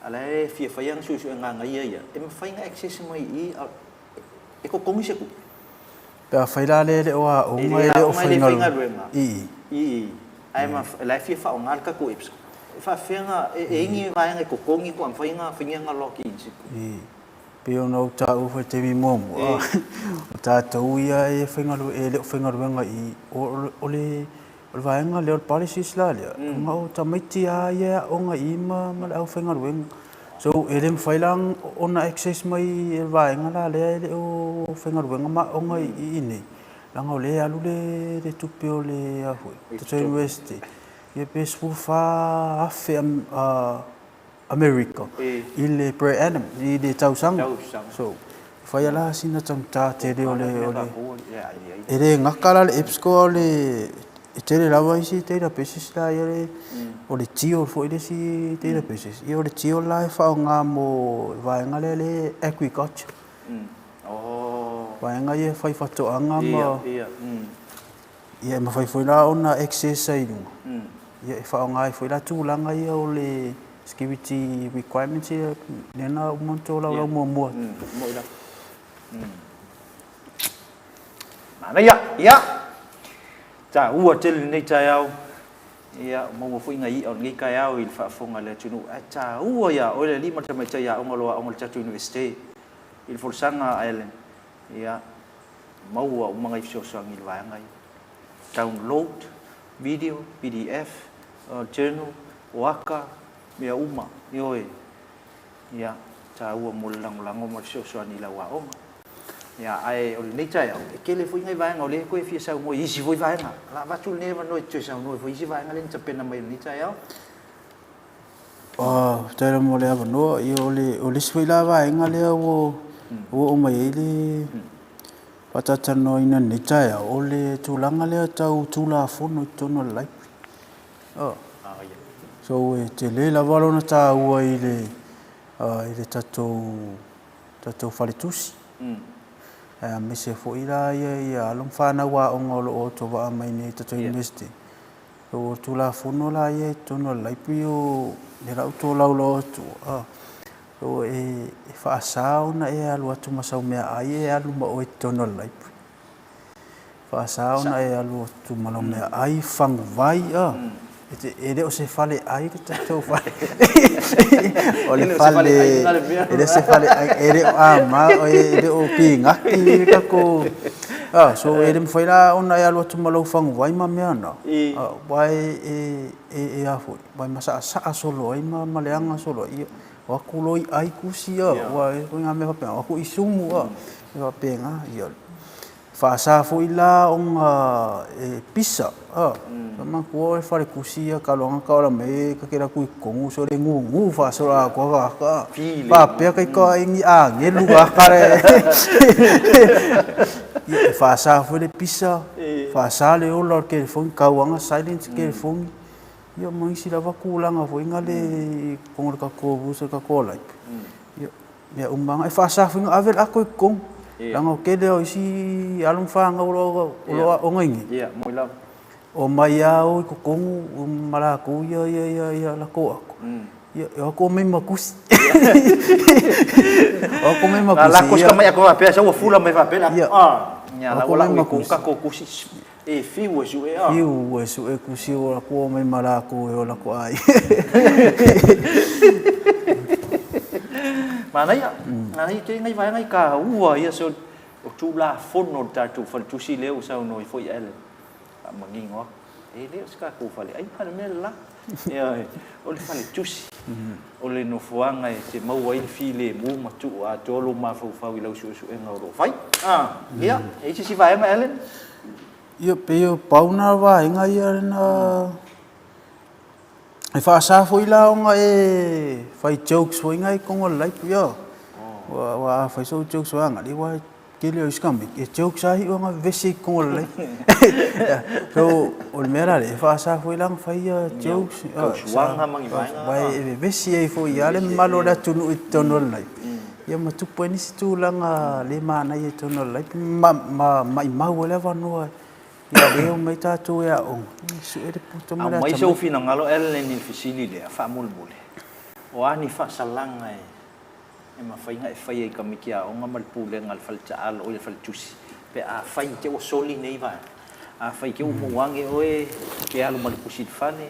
a o la e fia fai ana suesuega a ia ia, e mafai ona access mai i i, e totogi se tupe? Pe afai la lea e le o aoga, e le o faigaluega i i. I i, ae o la e fia faaaoga le tatou EPSCO. E faafefea ona, e i ai ni vaega e totogi pe a mafai ona fai ni ana login i se tupe? Pei ona ou taua foi i le taimi muamua, o tatou ia e le o faigaluega i i, o le vaega lea o le policies la lea, ona o tamaiti lava ia e aooga i i ma le aufaigaluega. So, e le mafai la ona access mai e le vaega la lea e le o faigaluega ma aooga i inei, leaga o lea e alu le tupe o le University, ia pe $14,000 America i le per annum, i le tausaga. So, Fai ala sina taugata tele o le o le e le gaka la le EBSCO a o le e tele lava isi databases la ia le o le Geo foi le isi databases. Ia o le Geo la e faaaoga mo le vaega lea le agriculture. Vaega ia e fai faatoaga ma ia e mafai foi la ona access ai i luga. Ia e faaaoga ai foi la tulaga ia o le security requirements ia lea na uma ona tolaulau muamua atu. Moi lava. Manaia, ia. Taua tele lenei taeao. Ia, maua foi nai i'a o lenei taeao i le faafofoga a le atunuu. Ae taua ia oe le alii ma le tamaitai aoga o lo o aoga i le tatou Iunivesite i le folasaga a Ellen. Ia, maua uma nai fesoasoani i le vaega ia. Download video, pdf, journal, o aka, mea uma, ioe, ia, taua mo le lagolago ma le fesoasoani i lau aoga. Ia, ae o lenei taeao, e tele foi nai vaega o lea e toe fia saunoa i isi foi vaega. O le a avatu lenei avanoa e te toe saunoa ai foi i isi vaega lea na tapena mai i lenei taeao. Faafetai lava mo le avanoa. Ia, o le, o le isi foi la vaega lea ua, ua oo mai ai le faatalatalanoaina i lenei taeao, o le tulaga lea tau Tulafono i totonu o le library. So, e tele lava lona taua i le, i le tatou, tatou faletusi. Aemaise foi la ia, ia alo ma fanau aoga o lo o autovaa mai nei i tatou University. So, o le Tulafono la ia i totonu o le library o lea la ua tolaulau atu, so e faasa ona e alu atu ma sau meaai e alu ma oe i totonu o le library. Faasa ona e alu atu ma lau meaai, faguvai, e le o se faleai le tatou fale. O le fale, e le o se faleai, e le o ama, e le o pinati le tatou, so e le mafai la ona e alu atu ma lau faguvai ma mea na, aua e, e a foi, aua e masaʻasaʻa solo ai ma leaga solo ai, ia, o atu loa i ai kusi, aua e ituaiga mea faapena, o atu i sumu, e faapena, ia. Faasa foi la ona e pisa, a. Sa manatua o le falekusi ia talu lava ona taola mai e ta te alu atu i totonu so le gugu faasolo atoa tagata, a. Faapea taita ai ni agelu tagata le Ia e faasa foi le pisa, faasa le ola o le telefoni, tau lava ona silence le telefoni. Ia ma isi lava tulaga foi na le i totonu o le tatou rules o le tatou life. Ia Mea uma lava. E faasa foi ona ave le ato i totonu. Leaga o le tele o isi alo ma fanau o lo o aooga i inei, omai lava o i totonu ma latou ia latou ato, ia e o atu omai ma tusi. O atu omai ma tusi. A lako si tamai ato faapea, sau ua fula mai faapea le ato. Ia la ua lau i totonu tatou tusi. E fiu e sue a. Fiu e sue kusi o lakou omai ma lakou e o lakou aiga. Manaia, manaia tele nai vaega i taua ia so o Tulafono o le tatou faletusi lea ua saunoa ai foi Allan faamanino atu. E le o se tatou faleaiga le mea le la. Ioe, o le faletusi, o le nofoaga e te maua ai le filemu ma tuu atoa lou mafaufau i lau suesuega o lo o fai. Ia, e i ai se isi vaega Allan? Ia, pei o pau na vaega ia na e faasa foi la ona e fai jokes foi nai totonu o le library ia. Aua a fai sou jokes foi agai, aua e tele o isi tamaiti e jokes lava iu ana vevesi i totonu o le library. So, o le mea la lea, e faasa foi la ona fai ia jokes. Tausuaga ma ni vaega. Aua e vevesi ai foi lava le mamalu o le atunuu i totonu o le library. Ia ma tupu ai nisi tulaga le manaia i totonu o le library ma maimau ai le avanoa ia lea e omai tatou e aoga, ia sue le poto ma le atamai. Aumai sou finagalo Ellen i le fesili lea, faamolemole, o a ni faasalaga e mafai ona e faia i tamaiti aoga ma le pulega a le fale taalo, oi le fale tusi, pe afai te ua soli nei vaega? Afai te ua mou ane oe, e alu ma le pusi i le fale,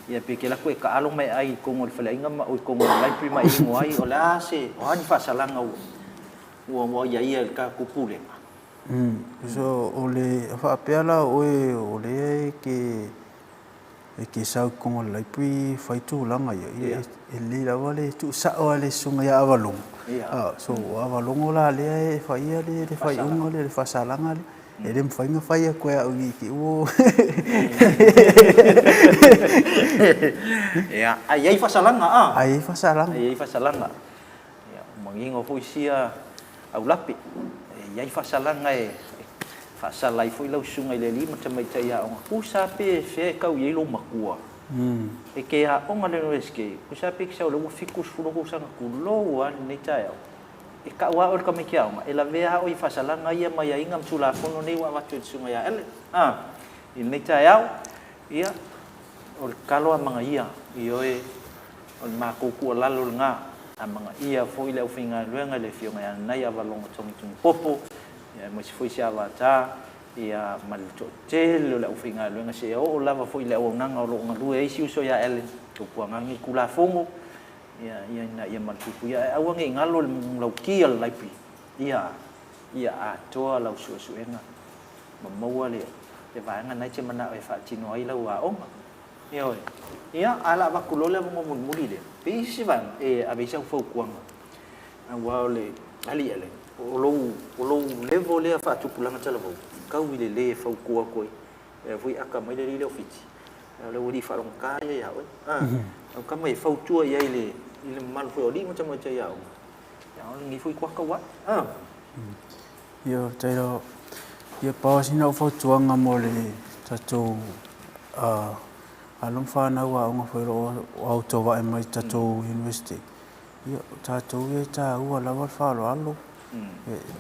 ia pe te alu atu e taalo ma e ai i totonu o le faleaiga ma, oi totonu o le library ma e inu ai, o le a se, o a ni faasalaga ua ua aiaia e le tatou Pulega? So, o le faapea la oe o lea e te e te sau i totonu o le library fai tulaga ia, ia e lelei lava le tuusao a le susuga ia Avalogo. So, o Avalogo la lea e faia le faaiuga lea, le faasalaga lea. E le mafai ona fai atu e au i te ua. Ia, ae i ai faasalaga, a? Ae i ai faasalaga. Ae i ai faasalaga. Ia, ua manino foi sia. aulape. E i ai faasalaga e faasala ai foi lau susuga i le alii ma tamaitai aoga, tusa pe fea e tau i ai lou matua, e te aoga i le Iunivesite, tusa pe e te sau o lea ua 70 ou tausaga, tulou lava lenei taeao, e tau lava oe e le tamaiti aoga, e lavea lava oe i faasalaga ia ma aiaiga ma Tulafono nei ua avatu e le Susuga ia Allan i lenei taeao. Ia, o le tatalo amanaia, ioe, o le matou tuualalo lena, amanaia foi le aufaigaluega i le Afioga ia Nanaia Avalogo Togitogi Popo, aemaise foi si Avata, ia, ma le toatele o le aufaigaluega seia oo lava foi i le auaunaga o lo o galue ai si uso ia Allan, tautuana nei Tulafono, ia, ia ina ia malupuipuia, ae aua ne i galo le manulauti a le library, ia, ia atoa lau suesuega ma maua le vaega lena e te manao e faatino ai lau aoga. Ioe. Ia, ae o le a avatu loa le avanoa mulimuli lea, pe i ai se isi vaega e ave ai sau fautuaga, aua o le alii Allen, o lou, o lou level lea faatupulaga talavou, tau i le le fautua atu ai, e foi ata mai le alii lea o Fiti, a o le aualii faalogogata ia ia oe. A, au tama e fautua i ai i le, i le mamalu foi o alii ma tamaitai aoga, ia o lenei foi kuata ua ae. A. Ia, faafetai lava. Ia, pau lava sina au fautuaga mo le tatou alo ma fanau aoga foi o lo o autovaa mai i le tatou University, ia, o tatou ia e taua lava le faaaloalo,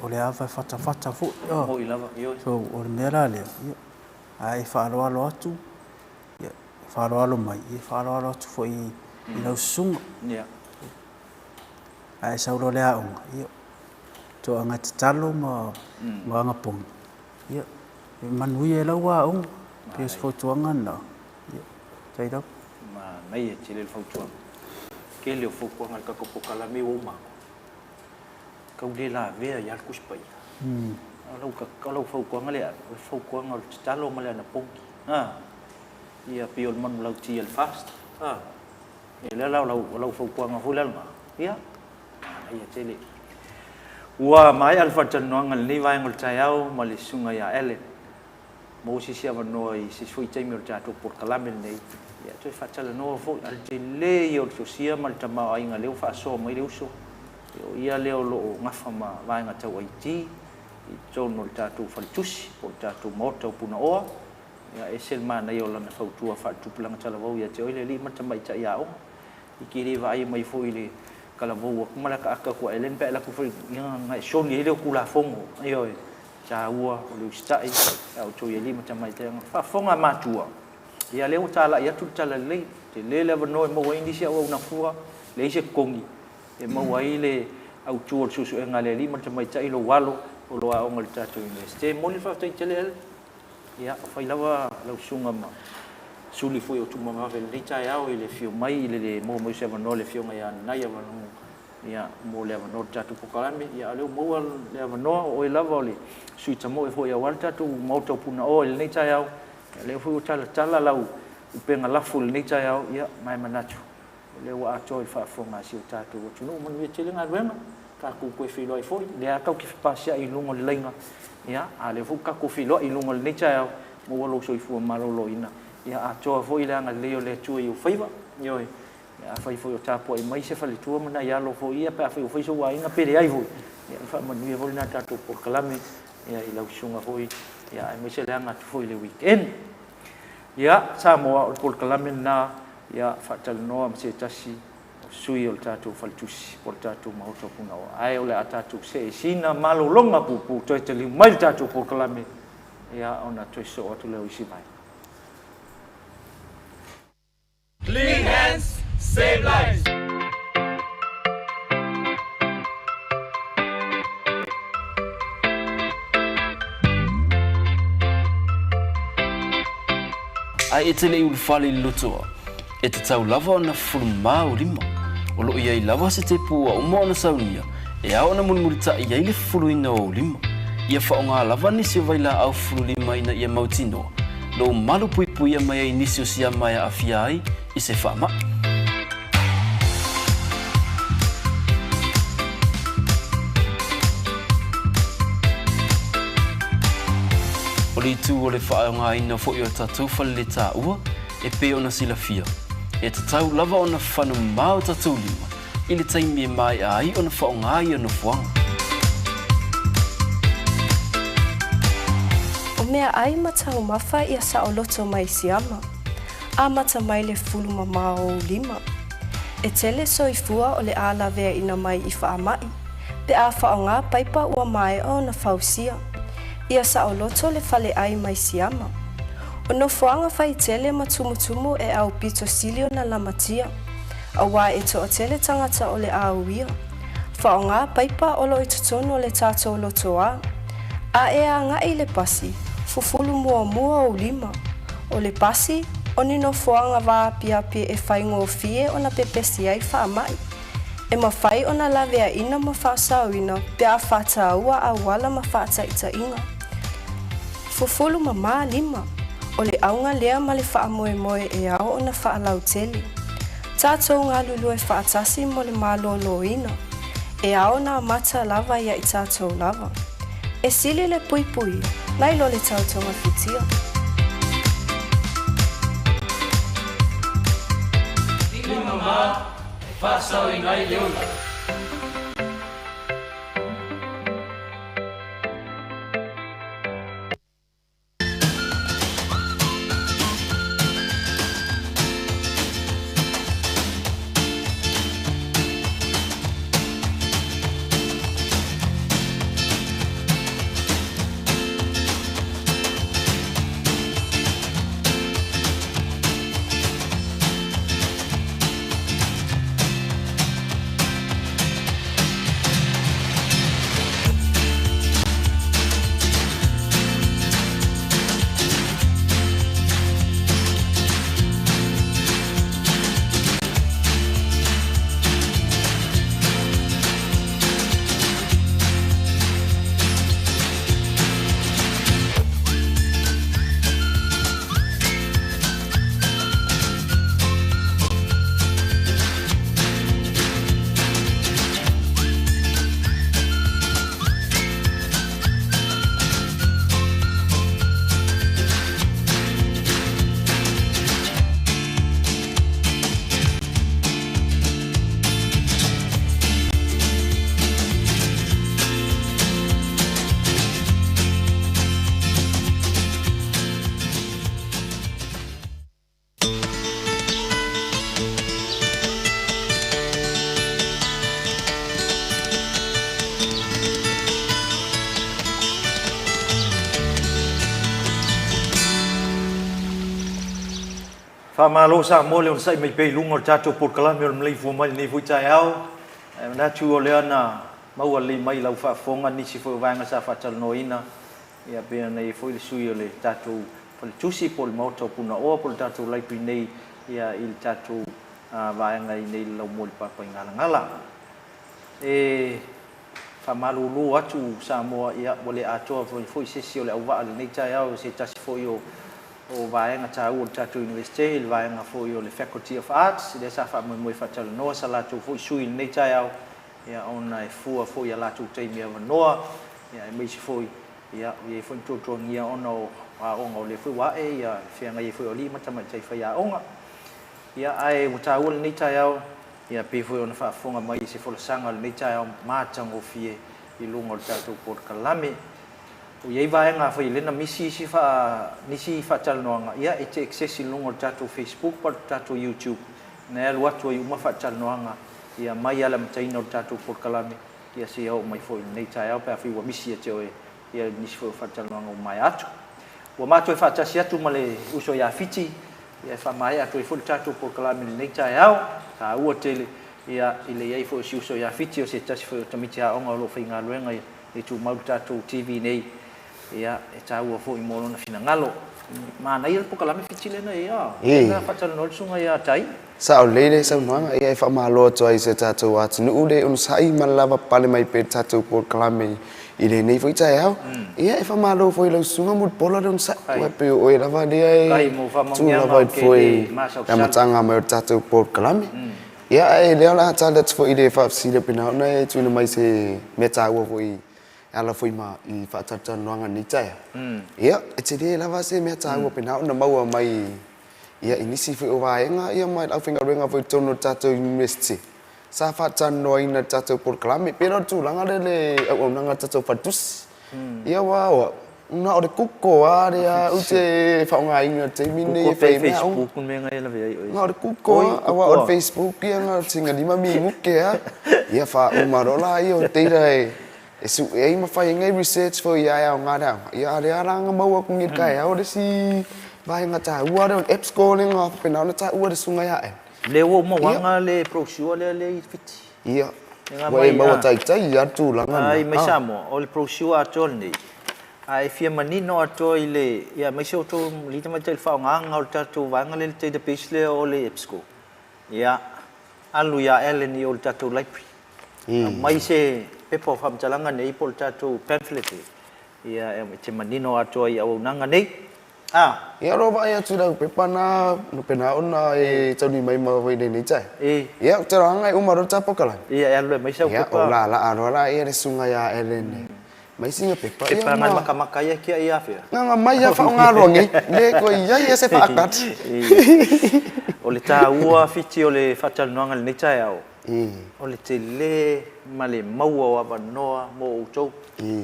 o le ava e fatafata foi. Moni lava, ioe. So, o le mea la lea, ia, a e faaaloalo atu, ia, faaaloalo mai, ia faaaloalo atu foi i lau susuga. Ia. A e sau loa i le aoga, ia, toaga tatalo ma agapogi, ia, e manuia ai lau aoga. Pei o se fautuaga lena. Ia, faafetai lava. Manaia tele le fautuaga. Tele o fautuaga i le tatou polokalame ua uma atu, tau le lavea ai lava le Tusi Paia. O lau fautuaga lea e ave, o le fautuaga o le tatalo ma le anapogi. Ia pei o le manulauti a le FAST. Ia lea la o lau fautuaga foi la lena, ia, manaia tele. Ua maea le faatalanoaga i lenei vaega o le taeao ma le Susuga ia Allen. Maua se isi avanoa i se isi foi taimi o le tatou polokalame lenei, ia toe faatalanoa foi. A o le tele ia o le sosia ma le tamaoaiga lea ua faasoa mai le uso, ia o ia lea o lo o gafa ma vaega tau IT i totonu o le tatou faletusi po o le tatou Maota o Punaoa. Ia, e ese le manaia o lana fautua faaletupulaga talavou ia te oe le alii ma le tamaitai aoga. I te le vaaia mai foi i le talavou atu ma le akaaka atu a Ellen pe a e alu atu foi ona e soli ai lea o Tulafono. Ioe, taua o le usitai a outou i alii ma tamaitai aoga. Faafofoga a matua, ia lea ua talai atu le talalelei, tele le avanoa e maua ai nisi auauna fua, leai se totogi e maua ai le autu o le suesuega a le alii ma le tamaitai lou alo o lo o aoga i le tatou Iunivesite. E momoli le faafetai tele Ellen. Ia, fai lava lau susuga ma suli foi o Tuimavave i lenei taeao i le afio mai i le le maua mai o se avanoa i le Afioga ia Nanaia Vanogo, ia, mo le avanoa o le tatou polokalame. Ia, a o lea ua maua le avanoa, o oe lava o le sui tamoe foi aua le tatou Maota o Punaoa i lenei taeao. Ia, o lea foi ua talatala lau upega lafo i lenei taeao, ia, ma e manatu, O lea ua atoa i le faafofoga a si o tatou atunuu. Manuia tele galuega, tatou toe feiloai foi. O lea lava tatou te fepasiai i luga o le laina, ia, a o lea foi ua tatou feiloai i luga o lenei taeao, maua lou soifua maloloina. Ia atoa foi le agalelei o le Atua i ou faiva. Ioe. Ia afai foi o tapuai mai se faletua ma nai alo foi ia pe afai ua fai sou aiga pe leai foi, ia o le faamanuia foi lena i le tatou polokalame ia i lau susuga foi, ia aemaise le aga atu foi i le weekend. Ia, Samoa, o le polokalame lena, ia, faatalanoa ma se tasi o sui o le tatou faletusi po o le tatou Maota o Punaoa. Ae o le a tatou see sina malologa puupuu toe taliu mai le tatou polokalame, ia, ona toe sosoo atu lea o isi vaega. Clean hands, save lives! Ae e te le i ulufale i le lotoa, e tatau lava ona fufulu mamā ou lima. O lo o i ai lava se tepu ua uma ona saunia e ao ona mulimulitaʻi ai le fufuluina o ou lima. Ia faaaoga lava nisi o vailaau fufulu lima ina ia mautinoa lou malu puipuia mai ai nisi o siama e aafia ai i se faamai. O le itu o le faaaogaina foi o tatou faleletaua e pei ona silafia, e tatau lava ona fano mamao tatou lima i le taimi e maea ai ona faaaoga ia nofoaga. meaai ma taumafa ia saoloto mai siama. Amata mai le fulu mamao o ou lima. E tele soifua o le a laveaiina mai i faamai, pe a faaaoga paipa ua maea ona fausia. Ia saoloto le faleai mai siama. O nofoaga faitele ma tumutumu e aupito sili ona lamatia, auā e toatele tagata o le a uia. Faaaoga paipa o lo o i totonu o le tatou lotoa. A e agai i le pasi, fufulu muamua ou lima. O le pasi, o ni nofoaga vaapiapi e faigofie ona pepesi ai faamai. E mafai ona laveaiina ma faasaoina pe a faataua auala ma faataitaiga. Fufulu mamā lima, o le auga lea ma le faamoemoe e ao ona faalautele. Tatou galulue faatasi mo le malōlōina, e ao ona amata lava ia i tatou lava. E sili le puipuia, nai lo le tau togafitia. Lima mamā e faasaoina ai le ola. Faamalo Samoa le onosai mai pea i luga o le tatou polokalame o le maleifua mai lenei foi taeao. Ae manatu o lea na maua lelei mai i lau faafofoga nisi foi o vaega sa faatalanoaina Ia pei ona i ai foi le sui o le tatou faletusi po o le Maota o Punaoa po o le tatou library nei ia i le tatou vaega i nei i le laumua i le Papaigalagala. E faamalulu atu Samoa, ia ua le atoa foi se isi o le auvaa i lenei taeao i se tasi foi o vaega taua o le tatou Iunivesite, i le vaega foi o le Faculty of Arts, lea sa faamoemoe e faatalanoa sa latou foi sui i lenei taeao, ia ona e fua foi i a latou taimi avanoa, ia aemaise foi ia ua i ai foi ni tuatuagia ona o aoga o lea foi ua ae ia le feagai ai foi o alii ma tamaitai faiaoga. Ia ae ua taua lenei taeao, ia pei foi ona faafofoga mai i se folasaga o lenei taeao matagofie i luga o le tatou polokalame. Ua i ai vaega afai o lea na misi isi faa nisi faatalanoaga, ia e te access i luga o le tatou Facebook po o le tatou YouTube na e alu atu ai uma faatalanoaga ia mai lava i le amataina o le tatou polokalame ia seia oo mai foi i lenei taeao pe afai ua misi ia te oe ia nisi foi o faatalanoaga ua maea atu. Ua matou faatasi atu ma le uso ia Fiti ia e faamaea atu ai foi le tatou polokalame i lenei taeao. Taua tele ia i le i ai foi o si uso ia Fiti o se tasi foi o tamaiti aoga o lo o faigaluega i tumau le tatou TV nei Ia, e taua foi mo lona finagalo. Manaia le polokalame Fiti lea na i ai, a? Na faatalanoa le susuga ia Tai. Sao lelei le saunoaga, ia e faamalo atu ai i si o tatou atunuu le onosai ma le lavapapale mai pea i le tatou polokalame i lenei foi taeao. Ia e faamalo foi i lau susuga Mulipola le onosai, aua e pei o oe lava lea e tu lava ai foi i le amataga mai o le tatou polokalame. Ia ae lea o le a tali atu foi i le faafesili a Pena ona e tuuina mai se mea taua foi E ala foi ma i faatalatalanoaga i lenei taeao, ia, e tele lava se mea taua pena ona maua mai ia i nisi foi o vaega ia ma le aufaigaluega foi i totonu o le tatou Iunivesite sa faatalanoaina i le tatou polokalame. E pei la o le tulaga lea i le auaunaga a le tatou faletusi. Ia aua o au, Na o le Google a lea ou te faaaogaina i le taimi lenei e fai ai mea uma. Facebook le mea na e lavea ai oe. Na o le Google a, aua o le Facebook ia na o sina 5 minute a, ia faauma loa laia o data e sue ai ma fai ai nai research foi ia e aoga le aoga. Ia a o lea la na maua atu nei i le taeao le isi vaega taua lea o le EBSCO lea na faapena ona taua e le susuga ia Ann. Lea ua uma waga le brochure lea lea i Fiti. Ia. Ua e maua taitai lava le tulaga lena. Ai mai Samoa, o le brochure atoa lenei, a e fia manino atoa i le, ia aemaise outou alii tamaitai i le faaaogaga o le tatou vaega lea i le database lea o le EBSCO, ia, alu ia Allen i o i le tatou library, aumai se pepa o faamatalaga nei po o le tatou pamphlet lea, ia e te manino atoa i auaunaga nei. A. Ia o lo o vaai atu i lau pepa na pena ona e taunui mai ma wei lenei tae. Ia ou te roanga e uma loa le tapokalani. Ia e alu e mai sau pepa. Ia o laalaa loa laia le susuga ia Ellen e mai sina pepa. Pepa ngai makamaka ia kia i afea. Nganga mai ia faaaoga loa nei. Le toe iai ia se faakati. O le taua Fiti o le faatalanoaga i lenei taeao. O le tele ma le maua o avanoa mo outou.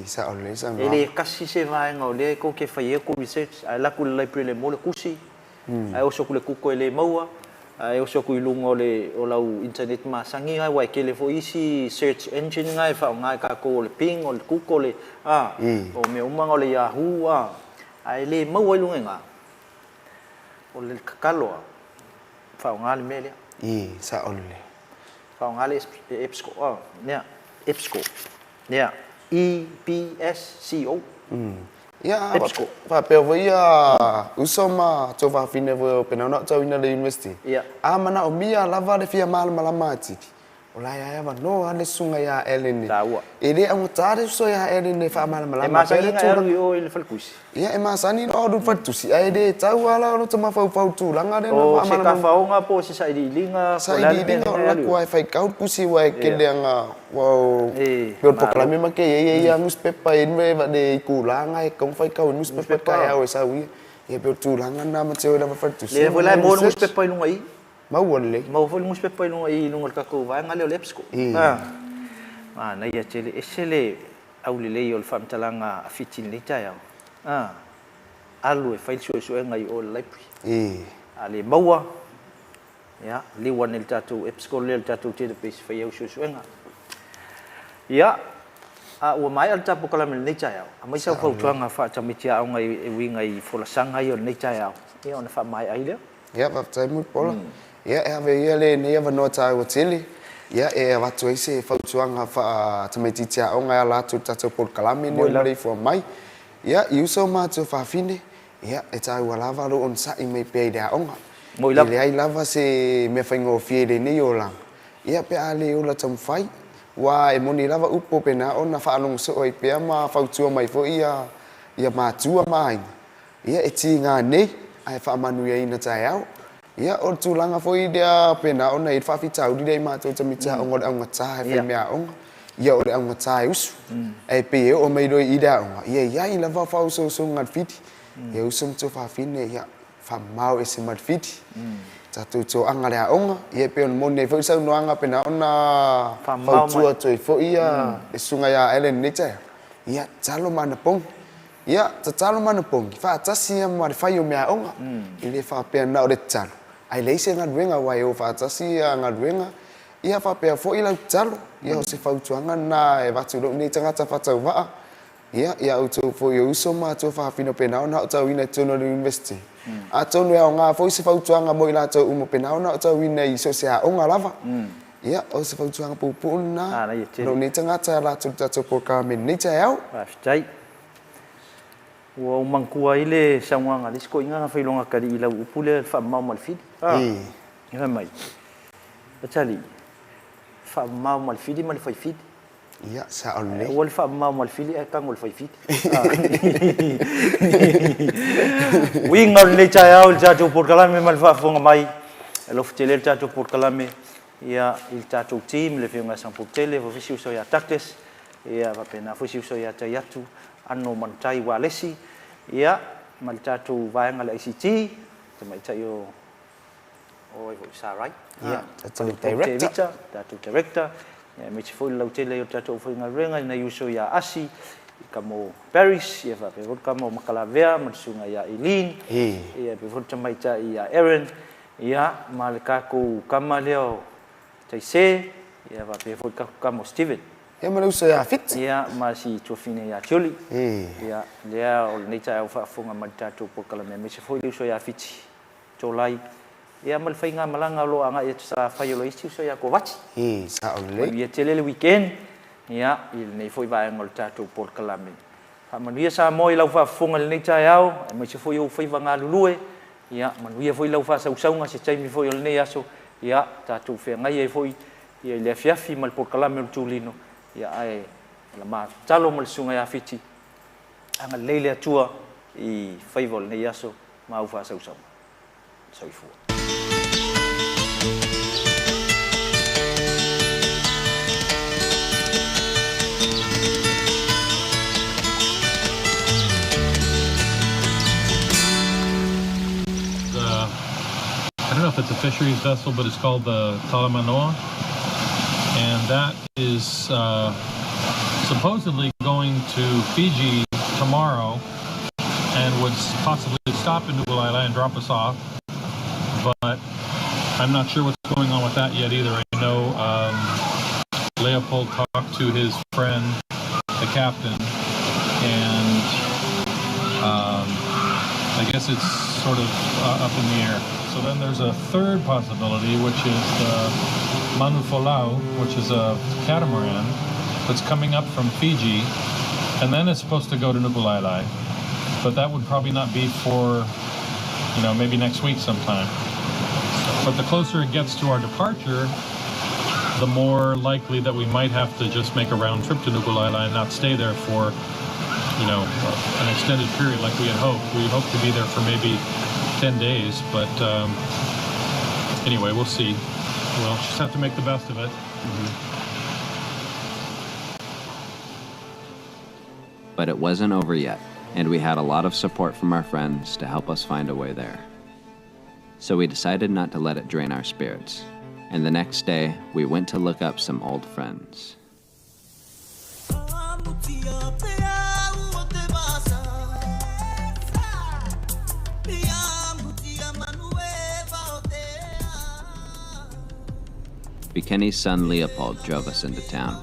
Sao lelei saunoaga. E le kasi se vaega o lea tou te fai ai tou research, ae alu atu i le library e le maua le tusi, ae oso atu i le Google e le maua, ae oso atu i luga o le o lau internet masani aua e tele foi isi search engine na e faaaoga e tatou o le Bing, o le Google, a, o mea uma na o le Yahoo, a, ae le maua i luga i ina. O le tatalo lava, faaaoga le mea lea. I, sao lelei. Faaaoga le EBSCO, oh, nea, EBSCO, nea, E-B-S-C-O. Ia, EBSCO. Faapea foi ia uso ma tuafafine foi o Penau na tauina le University. Ia. A manaomia lava le fia malamalama atili, O la e avanoa lava le susuga ia Ellen. Taua. E le augata le uso ia Ellen e faamalamalama E masani ona e alu i o i le faletusi. Ia, e masani ona alu i le faletusi, ae le tatau lava la ona mafaufau i le tulaga lea na O se faamalamalama. tafaoga po o se sailiiliga po o le a le mea Sailiiliga, o e le alu i latou o. lava e faitau le tusi aua e tele lava ua o E, pei o le malo. polokalame ma kei ai e i ai lava newspaper e i ai le itula lena e tatau ona faitau ai newspaper taeao e sau ia. Ia pei o le tulaga lena ma te o ai lava i le faletusi Lea foi la e maua le newspaper i luga i i. Maua lelei. Maua foi le newspaper i luga i luga o le tatou vaega lea o le EBSCO. Manaia tele, ese le aulelei o le faamatalaga a Fiti i lenei taeao. Alu e fai le suesuega i o i le library. A le maua, ia, liu ane i le tatou EBSCO lea, le tatou database e fai ai au suesuega. Ia, a ua maea le ta polokalame i lenei taeao, aumai sau fautuaga faa-tamaiti aoga e uiga i folasaga ia o lenei taeao, ia ona faamaea ai lea. Ia, faafetai Mulipola. Ia, e ave ia lenei avanoa taua tele, ia, e avatu ai se fautuaga faa-tamaitiiti aoga e ala atu i le tatou polokalame lenei o le maleifua mai. Ia, i uso ma tuafafine, ia, e taua lava lou onosai mai pea i le aoga. E leai lava se mea faigofie i lenei olaga, ia, pe a le ola taumafai, aua e moni lava upu pe na ona faalogo soo ai pea ma fautua mai foi ia matua ma aiga, Ia, e tiga nei, ae faamanuiaina taeao. Ia, o le tulaga foi lea pena ona e i ai le faafitauli lea i matou tamaiti aoga o le augata e fai meaaoga. Ia, o le augata e usu. Ae pei e oo mai loa i le aoga, ia e i ai lava faaosoosooga a le fili. Ia uso ma tuafafine, ia, faamamao ese ma le fili. Tatou toaga le aoga, ia e pei ona moni ai foi le saunoaga pena ona fautua atu ai foi le susuga ia Allen i lenei taeao, ia, tatalo ma anapogi. Ia, tatalo ma anapogi, faatasi ia ma le fai o meaaoga. E le faapea na o le tatalo, ae leai se galuega aua e o faatasi ia galuega. Ia faapea foi lau tatalo, ia o se fautuaga lena e avatu i lou nei tagata faatauvaa, ia, ia outou foi o uso ma tuafafine o penao na aotauina i totonu o le University. Atonu e aoga foi se fautuaga mo i latou uma o penao na aotauina i so o se aoga lava. Ia, o se fautuaga puupuu lena, lou nei tagata e ala atu i le tatou polokalame i lenei taeao. Faafetai. Ua ou manatua ai le saunoaga a le isi toeaina na fai lona atalii i lau upu lea, le faamamao ma le fili. A, fai mai, Atalii, faamamao ma le fili ma le fai fili. Ia, sao lelei. Aua le faamamao ma le fili ae tago i le fai fili. Uiga o lenei taeao i le tatou polokalame ma le faafofoga mai, e alofa tele le tatou polokalame ia, i le tatou team, le Afioga ia Sagapolutele, faapea foi si uso ia Douglas, ia, faapena foi si uso ia Taiatu, Ano Manutai Ualesi, ia, ma le tatou vaega le ICT, tamaitai o, o ai foi, Sarai, Ia, tatou director. Tevita, tatou director, ia, aemaise foi le lautele o le tatou aufaigaluega i nai uso ia Asi, I kama o Paris, ia faapea foi le kama o Makalavea ma le susuga ia Eileen, ia faapea foi le tamaitai ia Aaron, ia ma le tatou kama lea o Taise, ia faapea foi le tatou kama o Steven. Ia ma le uso ia Fiti. Ia ma si tuafine ia Julie. Ia lea o lenei taeao faafofoga mai le tatou polokalame aemaise foi le uso ia Fiti Tolai, ia ma le faigamalaga o lo o agai atu Salafai o lo o i ai si uso ia Kovati. Sao lelei. Manuia tele le weekend, ia, i lenei foi vaega o le tatou polokalame. Faamanuia Samoa i lau faafofoga i lenei taeao, aemaise foi ou faiva galulue, ia, manuia foi lau faasausauga se taimi foi o lenei aso, ia, tatou feagai ai foi ia i le afiafi ma le polokalame o le Tulino, ia, ae o le ma tatalo ma le Susuga ia Fiti, agalelei le Atua i faiva o lenei aso ma au faasausauga. Soifua. The, I don't know if it's a fisheries vessel, but it's called the Talamanoa. And that is supposedly going to Fiji tomorrow and would possibly stop in Nukulaelae and drop us off. But I'm not sure what's going on with that yet either. I know Leopold talked to his friend, the captain, and I guess it's sort of up in the air. So then there's a third possibility, which is the Manufolau, which is a catamaran that's coming up from Fiji, and then it's supposed to go to Nukulaelae. But that would probably not be for, you know, maybe next week sometime. But the closer it gets to our departure, the more likely that we might have to just make a round trip to Nukulaelae and not stay there for, you know, an extended period like we had hoped. We hoped to be there for maybe 10 days, but anyway, we'll see. We'll just have to make the best of it. But it wasn't over yet, and we had a lot of support from our friends to help us find a way there. So we decided not to let it drain our spirits, and the next day we went to look up some old friends. Bikeni's son Leopold drove us into town.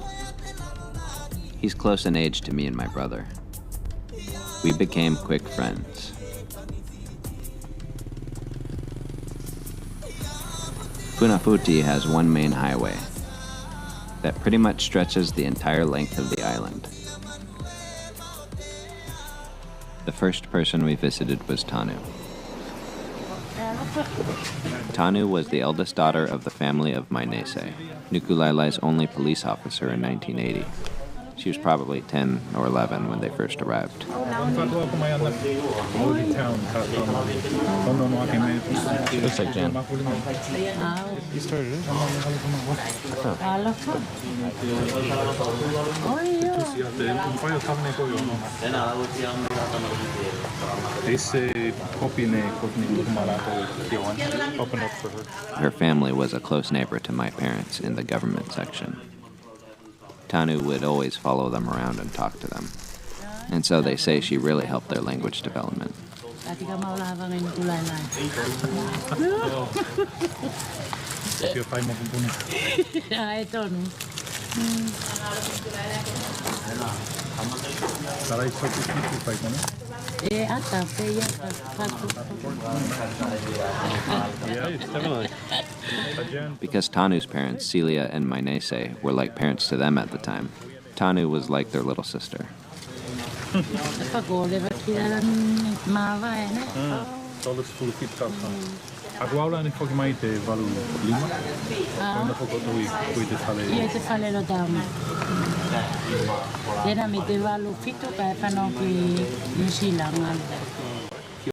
He's close in age to me and my brother. We became quick friends. Funafuti has one main highway that pretty much stretches the entire length of the island. The first person we visited was Tanu. Tanu was the eldest daughter of the family of Mainese, Nukulaelae's only police officer in 1980. She was probably 10 or 11 when they first arrived. Looks like Jan. You started it? Her family was a close neighbor to my parents in the government section. Tanu would always follow them around and talk to them. And so they say she really helped their language development. Because Tanu's parents, Celia and Mainese, were like parents to them at the time, Tanu was like their little sister.